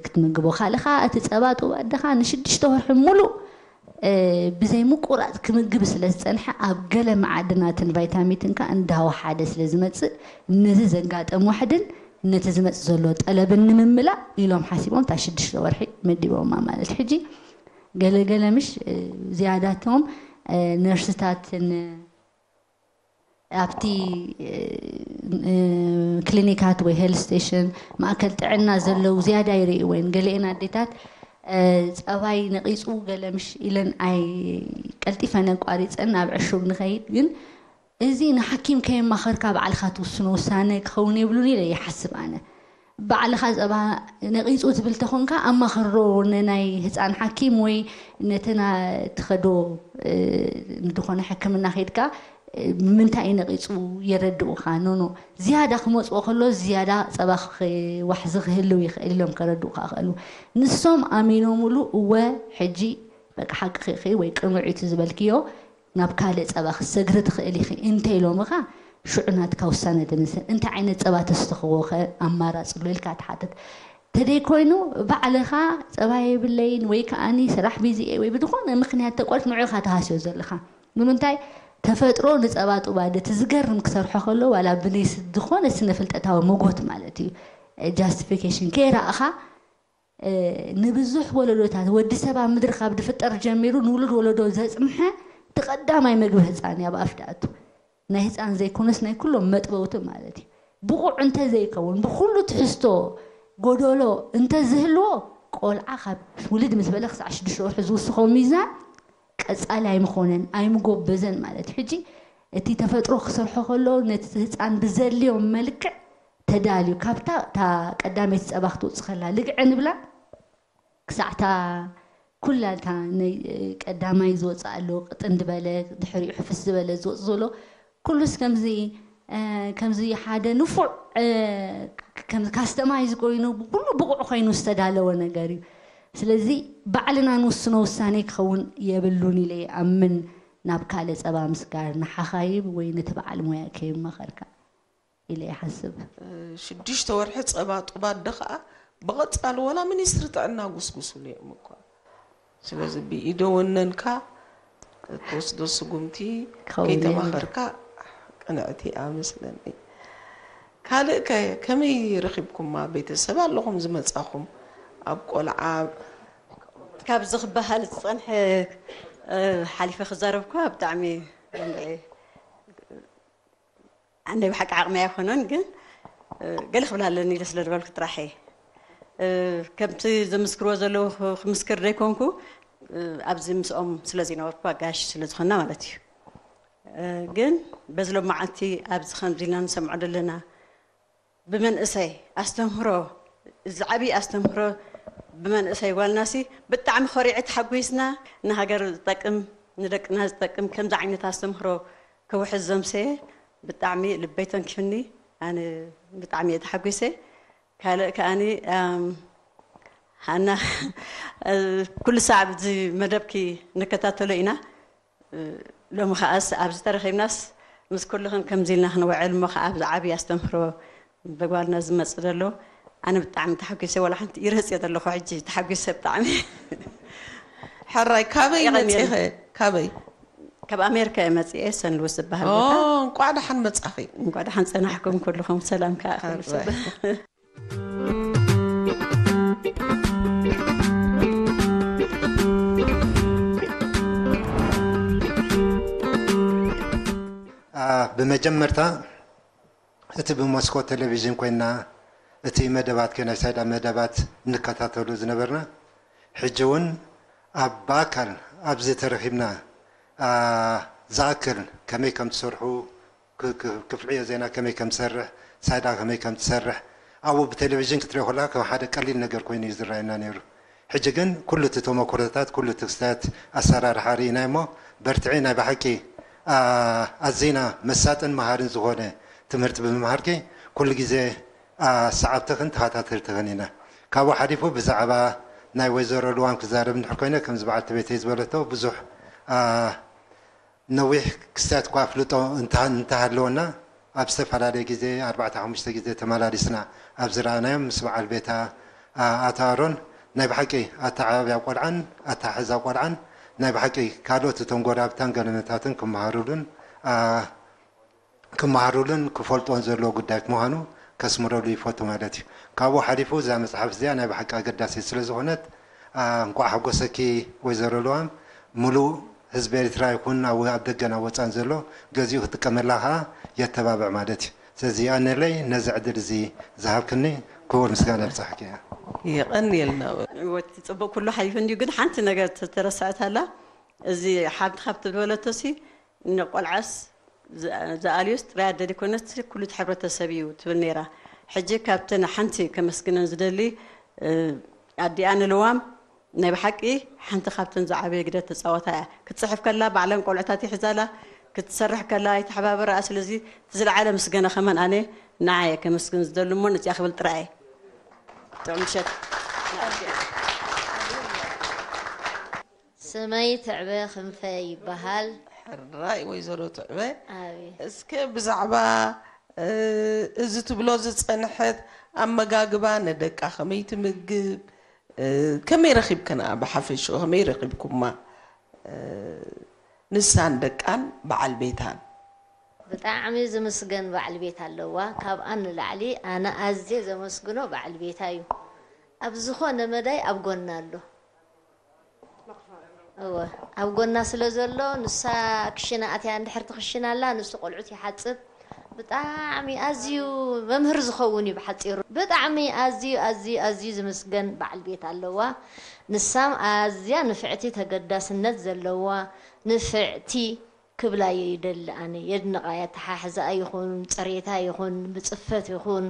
ክትምግቦ ካልእ ከዓ እቲ ፀባ ጡብ ኣደኻ ንሽዱሽተ ወርሒ ሙሉእ ብዘይ ምቁራፅ ክምግብ ስለ ዝፀንሐ ኣብ ገለ መዓድናትን ቫይታሚትን ከዓ እንዳወሓደ ስለ ዝመፅእ ነዚ ዘጋጠም ዋሕድን ነቲ ዝመፅእ ዘሎ ጠለብን ንምምላእ ኢሎም ሓሲቦም እታ ሽዱሽተ ወርሒ መዲቦማ ማለት ሕጂ ገለገለ ምሽ ዝያዳቶም ነርስታትን ኣብቲ ክሊኒካት ወይ ሄልት ስቴሽን ማእከል ጥዕና ዘለዉ ዝያዳ ይርእይዎ እየን። ገሊኤን ኣዴታት ጸባይ ነቒጹ ገለ ምሽ ኢለን ኣይ ቀልጢፈን ኣቋሪጸን ናብ ዕሹግ ንኸይድ ግን እዚ ንሓኪም ከየማኸርካ ባዕልኻ ትውስኖ ውሳነ ክኸውን የብሉን ኢለ ይሓስብ ኣነ። ባዕልኻ ጸባ ነቒጹ ትብል ተኾንካ ኣማኽሮ ንናይ ህጻን ሓኪም ወይ ነተና ትኸዶ ዝኾነ ሕክምና ከድካ ብምንታይ እዩ ነቒጹ የረድኡኻ ኖኖ ዝያዳ ክመፅኦ ከሎ ዝያዳ ፀባ ክዋሕዚ ክህልው ይኽእል ኢሎም ከረድኡኻ ይኽእሉ ንሶም ኣሚኖምሉ እወ ሕጂ በቃ ሓቂ ኺኺ ወይ ቅኑዕ እዩ ዝበልክዮ ናብ ካልእ ፀባ ክትሰግሪ ትኽእል ኢኺ እንተ ኢሎምኻ ሽዑ ናትካ ውሳነ ትንስን እንታይ ዓይነት ፀባ ተስትኽዎ ኸ ኣማራፂ ኣሎ ኢልካ ትሓትት ተደይ ኮይኑ ባዕልኻ ፀባ የብለይን ወይ ከዓኒ ስራሕ ቢዚ እየ ወይ ብዝኾነ ምኽንያት ተቆሪት ንዑኻ ትሃስዮ ዘለኻ ንምንታይ ተፈጥሮ ንፀባ ጡባደ እቲ ዝገርም ክሰርሖ ከሎ ዋላ ብናይ ዝኾነ ስነ ፍልጠታዊ መጎት ማለት እዩ ጃስቲፊኬሽን ከይረእኻ ንብዙሕ ወለዶታት ወዲ ሰብ ኣብ ምድሪ ካብ ዝፍጠር ጀሚሩ ንውሉድ ወለዶ ዘፅንሐ እቲ ቀዳማይ መግቢ ህፃን እዩ ኣብ ኣፍ ድኣቱ ናይ ህፃን ዘይኮነስ ናይ ኩሎም መጥበውቲ ማለት እዩ ብቑዕ እንተዘይከውን ብኩሉ ትሕዝቶ ጎደሎ እንተዝህልዎ ቆልዓ ካብ ውልድ ምስ በለ ክሳዕ ሽዱሽተ ወርሒ ዝውስኾ ሚዛን ቀፃሊ ኣይምኾነን ኣይምጎበዘን ማለት እዩ ሕጂ እቲ ተፈጥሮ ክሰርሖ ከሎ ነቲ ህፃን ብዘድልዮ መልክዕ ተዳልዩ ካብታ እታ ቀዳመይቲ ፀባ ክትወፅእ ከላ ልግዐ ንብላ ክሳዕታ ኩላ እታ ናይ ቀዳማይ ዝወፅእ ኣሎ ቅጥን ዝበለ ድሕሪኡ ሕፍስ ዝበለ ዝወፅ ዘሎ ኩሉስ ከምዚ ከምዚ ሓደ ንፉዕ ከም ካስተማይዝ ኮይኑ ኩሉ ብቑዕ ኮይኑ ዝተዳለወ ነገር እዩ ስለዚ ባዕልና ንውስኖ ውሳኔ ክኸውን የብሉን ኢለ ይኣምን ናብ ካልእ ፀባ ምስጋር ንሓኻይብ ወይ ነቲ በዓል ሞያ ከየማኸርካ ኢለ ይሓስብ። ሽዱሽተ ወርሒ ጸባ ጡብ ኣደ ከኣ ብቐጻሊ ወላ ሚኒስትሪ ጥዕና ጉስጉስሉ እዮም እኳ። ስለዚ ብኢደ ወነንካ እትወስዶ ስጉምቲ ከይተማኸርካ ቅንዕቲ እያ መስለኒ። ካልእ ከ ከመይ ረኺብኩማ ቤተሰብ ኣለኹም ዝመጻኹም ኣብ ቆልዓ ካብዚ ክበሃል ዝጸንሐ ሓሊፈ ክዛረብኳ ብጣዕሚ ናይ ብሓቂ ዓቕሚ ኣይኮነን ግን ገለ ክብል ኣለኒ ኢለ ስለ ዝበልኩ ጥራሕ እየ ከምቲ ዘምስክርዎ ዘለዉ ክምስክር ዘይኮንኩ ኣብዚ ምስኦም ስለ ዘይነበርኩ ኣጋያሽ ስለ ዝኾንና ማለት እዩ ግን በዚ ሎማዓንቲ ኣብዚ ከምዚ ኢልና ንሰምዖ ዘለና ብመንእሰይ ኣስተምህሮ፣ እዚ ዓብዪ ኣስተምህሮ ብመንእሰይ ጓልናሲ ብጣዕሚ ኮሪዐ ተሓጒስና። ንሃገር ዝጠቅም ንደቅና ዝጠቅም ከምዚ ዓይነት ኣስተምህሮ ክውሕዝ ዘምሰየ ብጣዕሚ ልበይ ተንኪፍኒ። ኣነ ብጣዕሚ እየ ተሓጒሰ። ካልእ ከኣኒ ኣም፣ ሃና ኩሉ ሳዕ ኣብዚ መደብኪ ንከታተሎ ኢና። ሎሚ ከዓስ ኣብዚ ተረኺብናስ ምስ ኩልኽን ከምዚ ኢልና ክንውዕል እሞ ከዓ ኣብዚ ዓብዪ ኣስተምህሮ ብጓልና ዝመፅእ ዘሎ ኣነ ብጣዕሚ ተሓጒሰ። ዋላ ሓንቲ ይረፅየ ዘለኹ ሕጂ ተሓጒሰ ብጣዕሚ። ሕራይ ካበይ መፂኸ? ካበይ? ካብ ኣሜሪካ እየ መፅኤ፣ ሰንልውስ ዝበሃል ቦታ። እንቋዕ ደሓን መፃኺ። እንቋዕ ደሓን ፀናሕኩም ኩልኹም። ሰላም ከዓ ኩሉ ሰብ። ብመጀመርታ እቲ ብመስኮት ቴሌቪዥን ኮይና እቲ መደባትኪ ናይ ሳይዳ መደባት እንከታተሎ ዝነበርና ሕጂ እውን ኣብ ብኣካል ኣብዚ ተረኺብና ዝኣክል ከመይ ከም ትሰርሑ ክፍልዕዮ ዜና ከመይ ከም ትሰርሕ ሳይዳ ከመይ ከም ትሰርሕ ኣብኡ ብቴሌቪዥን ክትሪኦ ከለካ ከም ሓደ ቀሊል ነገር ኮይኑ እዩ ዝረኣየና ነይሩ። ሕጂ ግን ኩሉ እቲ ተመኩሮታት ኩሉ እቲ ክስተት ኣሰራርሓ ርኢና እሞ በርትዒ ናይ ብሓቂ ኣዚና መሳጥን መሃርን ዝኾነ ትምህርቲ ብምምሃርኪ ኩሉ ግዜ ሰዓብትኽን ተኸታተልትኽን ኢና። ካብኡ ሓሊፉ ብዛዕባ ናይ ወይዘሮ ልዋም ክዛረብ እንድሕር ኮይነ ከምዚ በዓልቲ ቤተይ ዝበለቶ ብዙሕ ነዊሕ ክስተት እኳ ኣፍልጦ እንተሃለወና ኣብ ዝተፈላለየ ግዜ ኣርባዕተ ሓሙሽተ ግዜ ተመላሊስና ኣብ ዝረኣናዮም ምስ በዓል ቤታ ኣቶ ኣሮን ናይ ብሓቂ ኣተዓባብያ ቆልዓን ኣተሓሕዛ ቆልዓን ናይ ብሓቂ ካልኦት እቶም ጎራብታን ገለመታትን ክመሃሩሉን ክመሃሩሉን ክፈልጥዎን ዘለዎ ጉዳይ ምዃኑ ከስምረሉ ይፈቱ ማለት እዩ። ካብኡ ሓሊፉ እዛ መፅሓፍ እዚኣ ናይ ብሓቂ ኣገዳሲት ስለ ዝኾነት እንኳዕ ሓጎሰኪ ወይዘሮ ልዋም። ሙሉእ ህዝቢ ኤርትራ ይኹን ኣብ ደገን ኣብ ወፃን ዘሎ ገዚኡ ክጥቀመላ ከዓ የተባብዕ ማለት እዩ። ስለዚ የቐንየለይ ነዚ ዕድል እዚ ዝሃብክኒ ክቡር ምስጋና ይብፃሕኪ። የቐንየልና። እወ እቲ ፅቡቕ ኩሉ ሓሊፉ እንድዩ ግን ሓንቲ ነገር ተረስዐት ኣላ። እዚ ሓንቲ ካብቲ ዝበለቶ ሲ ንቆልዓስ ዝኣልዮስ ጥራይ ኣደ ዘይኮነትሲ ኩሉ እቲ ሕብረተሰብ እዩ ትብል ነይራ። ሕጂ ካብተን ሓንቲ ከመስግነን ዝደሊ ኣዲኣ ንልዋም ናይ ብሓቂ ሓንቲ ካብተን ዝዓበየ ግደ ተፃወታ እያ። ክትፅሕፍ ከላ ባዕለን ቆልዑታት ይሕዛላ፣ ክትሰርሕ ከላ ይተሓባበራኣ። ስለዚ እቲ ዝለዓለ ምስገና ከማን ኣነ ንዓ እየ ከመስግን ዝደሊ እሞ ንፅያ ክብል ጥራይ እየ። ጥዑም ምሸት። ስመይ ትዕበ ክንፈ ይበሃል። ሕራይ ወይዘሮ ትዕበ፣ ኣቤት። እስከ ብዛዕባ እዚ ትብሎ ዝጸንሐት ኣመጋግባ ንደቃ ከመይ ትምግብ፣ ከመይ ረኺብክንኣ ብሓፈሽኡ ከመይ ረኺብኩማ ንሳን ደቃን በዓል ቤታን? ብጣዕሚ ዝምስገን በዓል ቤት ኣለዋ። ካብኣን ንላዕሊ ኣነ ኣዝየ ዘመስግኖ በዓል ቤታ እዩ። ኣብ ዝኾነ መዳይ ኣብ ጎና ኣሎ። እወ ኣብ ጎና ስለ ዘሎ ንሳ ክሽነ ኣትያ እንድሕር ትኽሽን ኣላ ንሱ ቆልዑት ይሓጽብ። ብጣዕሚ ኣዝዩ መምህር ዝኸውን እዩ ብሓጺሩ። ብጣዕሚ ኣዝዩ ኣዝዩ ኣዝዩ ዝምስገን በዓል ቤት ኣለዋ። ንሳም ኣዝያ ንፍዕቲ ተገዳስነት ዘለዋ ንፍዕቲ ክብላ እየ ይደሊ ኣነ የድንቓ እየ ኣተሓሕዛኣ ይኹን ፅሬታ ይኹን ብፅፈት ይኹን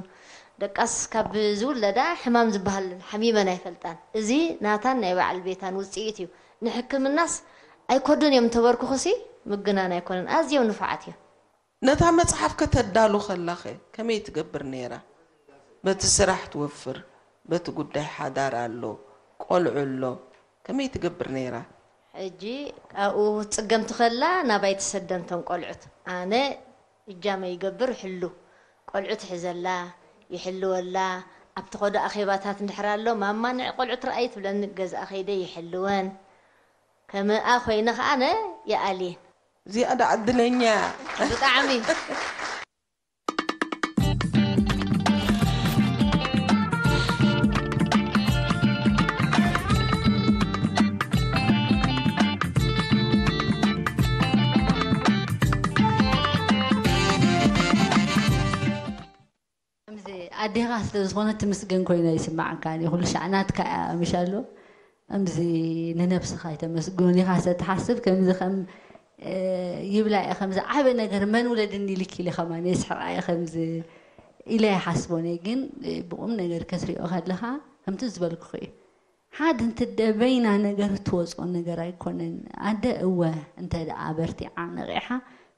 ደቃስ ካብ ዝውለዳ ሕማም ዝበሃል ሓሚመን ኣይፈልጣን እዚ ናታን ናይ በዓል ቤታን ውፅኢት እዩ ንሕክምናስ ኣይኮዱን እዮም እንተበርኩኹሲ ምግናን ኣይኮነን ኣዝዮም ንፉዓት እዮም ነታ መፅሓፍ ከተዳሉ ከላኸ ከመይ ትገብር ነይራ በቲ ስራሕ ትወፍር በቲ ጉዳይ ሓዳር ኣሎ ቆልዑ ኣሎ ከመይ ትገብር ነይራ? ሕጂ ኣብኡ ክትፅገም ትኸላ ናባይ ትሰደን ተን ቆልዑት ኣነ እጃመ ይገብር እሕሉ ቆልዑ ትሕዘላ ይሕልወላ ኣብ ትኸዶ ኣኼባታት እንድሕር ኣሎ ማማ ንዒ ቆልዑት ረኣዪ ትብለኒ ገዝኣ ከይደ ይሕልወን ከምኣ ኮይነ ከኣ ኣነ ይኣልየን ዝያዳ ዕድለኛ እያ። ብጣዕሚ። ከምዚ ኣዴኻ ስለ ዝኾነት ትምስገን ኮይና ይስማዓካ እዩ ኩሉ ሻዕ ናትካ እያ ምሽ ኣሎ ከምዚ ንነብስኻ ኣይተመስግኑን ኢኻ ሰ ትሓስብ ከምዚ ከም ይብላ እየ። ከምዚ ዓበ ነገር መን ውለድኒ ኢልኪ ኢለ ከማን የስሕቓ እየ። ከምዚ ኢለ ይሓስቦን እየ። ግን ብቑም ነገር ክትሪኦ ከለኻ ከምቲ ዝበልኩኺ እዩ። ሓድ እንተ በይና ነገር እትወፅኦ ነገር ኣይኮነን። ኣደ እወ እንተ ደኣ በርቲዓ ነቒሓ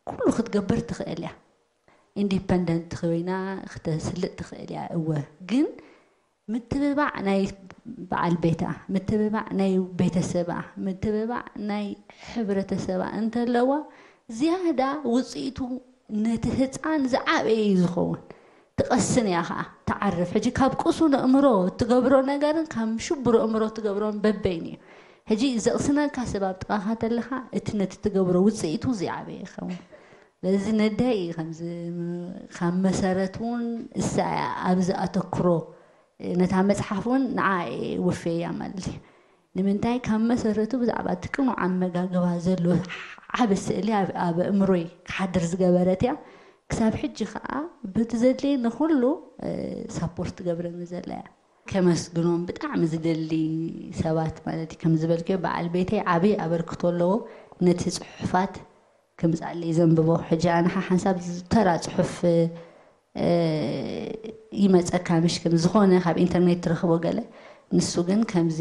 ኩሉ ክትገብር ትኽእል እያ። ኢንዲፐንደንት ኮይና ክተስልጥ ትኽእል እያ እወ። ግን ምትብባዕ ናይ በዓል ቤታ፣ ምትብባዕ ናይ ቤተሰባ፣ ምትብባዕ ናይ ሕብረተሰባ እንተለዋ ዝያዳ ውፅኢቱ ነቲ ህፃን ዝዓበየ እዩ ዝኸውን። ትቐስን እያ ከዓ ትዓርፍ። ሕጂ ካብ ቅሱን ኣእምሮ እትገብሮ ነገርን ካብ ሽቡር ኣእምሮ እትገብሮን በበይን እዩ። ሕጂ ዘቕስነካ ሰብ ኣብ ጥቓኻ ተለኻ እቲ ነቲ ትገብሮ ውፅኢቱ ዝዓበየ ይኸውን። በዚ ነዳይ እዩ ከምዚ ካብ መሰረት እውን እሳ እያ ኣብዚ ኣተክሮ ነታ መፅሓፍ እውን ንዓ ወፌያ ማለት እዩ። ንምንታይ ካብ መሰረቱ ብዛዕባ እቲ ቅኑዕ ኣመጋግባ ዘሎ ዓብ ስእሊ ኣብ ኣእምሮይ ክሓድር ዝገበረት እያ። ክሳብ ሕጂ ከዓ ብቲ ዘድልየ ንኩሉ ሳፖርት ትገብረኒ ዘላ እያ። ከመስግኖም ብጣዕሚ ዝደሊ ሰባት ማለት እዩ። ከም ዝበልክዮ በዓል ቤተይ ዓብዪ ኣበርክቶ ኣለዎ። ነቲ ፅሑፋት ክምፃለይ ዘንብቦ ሕጂ ኣነ ሓንሳብ ዝተራ ፅሑፍ ይመፀካ ምሽ ከም ዝኾነ ካብ ኢንተርኔት ትረኽቦ ገለ። ንሱ ግን ከምዚ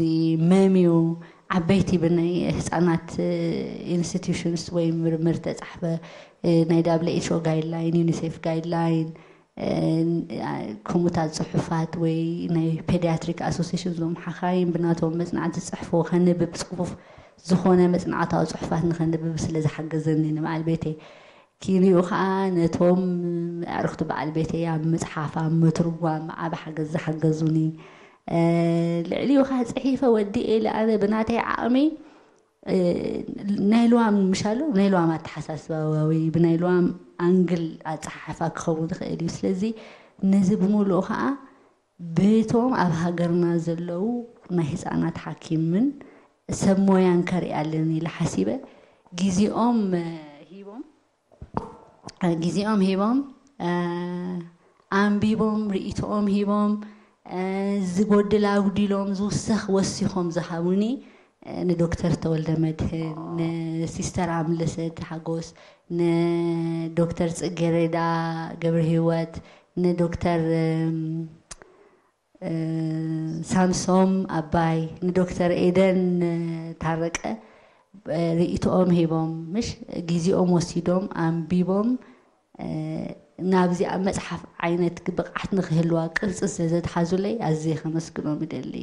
መምዩ ዓበይቲ ብናይ ህፃናት ኢንስቲትዩሽንስ ወይ ምርምር ተፃሕፈ ናይ ዳብሊው ኤች ኦ ጋይድላይን፣ ዩኒሴፍ ጋይድላይን፣ ከምኡታት ፅሑፋት ወይ ናይ ፔዲያትሪክ ኣሶሲሽን ዞም ሓኻይም ብናቶም መፅናዕቲ ዝፅሕፍዎ ከንብብ ፅፉፍ ዝኾነ መፅናዕታዊ ፅሑፋት ንኸንብብ ስለ ዝሓገዘኒ ንበዓል ቤተይ ኪንኡ ከዓ ነቶም ኣዕርኽቲ በዓል ቤተይ ኣብ ምፅሓፍ ኣብ ምትርጓም ዓብ ሓገዝ ዝሓገዙኒ ልዕሊኡ ከዓ ፅሒፈ ወዲ ኤለ ኣነ ብናተይ ዓቕሚ ናይ ልዋም ምሻሉ ናይ ልዋም ኣተሓሳስባ ወይ ብናይ ልዋም ኣንግል ኣፀሓሕፋ ክኸውን ይኽእል እዩ። ስለዚ ነዚ ብምሉኡ ከዓ ብቶም ኣብ ሃገርና ዘለዉ ናይ ህፃናት ሓኪምን ሰብ ሞያን ከርኢ ኣለኒ ኢለ ሓሲበ ግዜኦም ሂቦም ግዜኦም ሂቦም ኣንቢቦም ርእይቶኦም ሂቦም ዝጎድል ኣጉዲሎም ዝውሰኽ ወሲኾም ዝሃቡኒ ንዶክተር ተወልደ መድህን ንሲስተር ኣምለሰት ሓጎስ ንዶክተር ፅጌሬዳ ገብረ ህይወት ንዶክተር ሳምሶም ኣባይ ንዶክተር ኤደን ታረቀ ርእይቶኦም ሂቦም ምሽ ግዜኦም ወሲዶም ኣንቢቦም ናብዚኣ መፅሓፍ ዓይነት ብቕዓት ንክህልዋ ቅርፂ ስለ ዘትሓዙለይ ኣዝየ ከመስግኖም ይደሊ።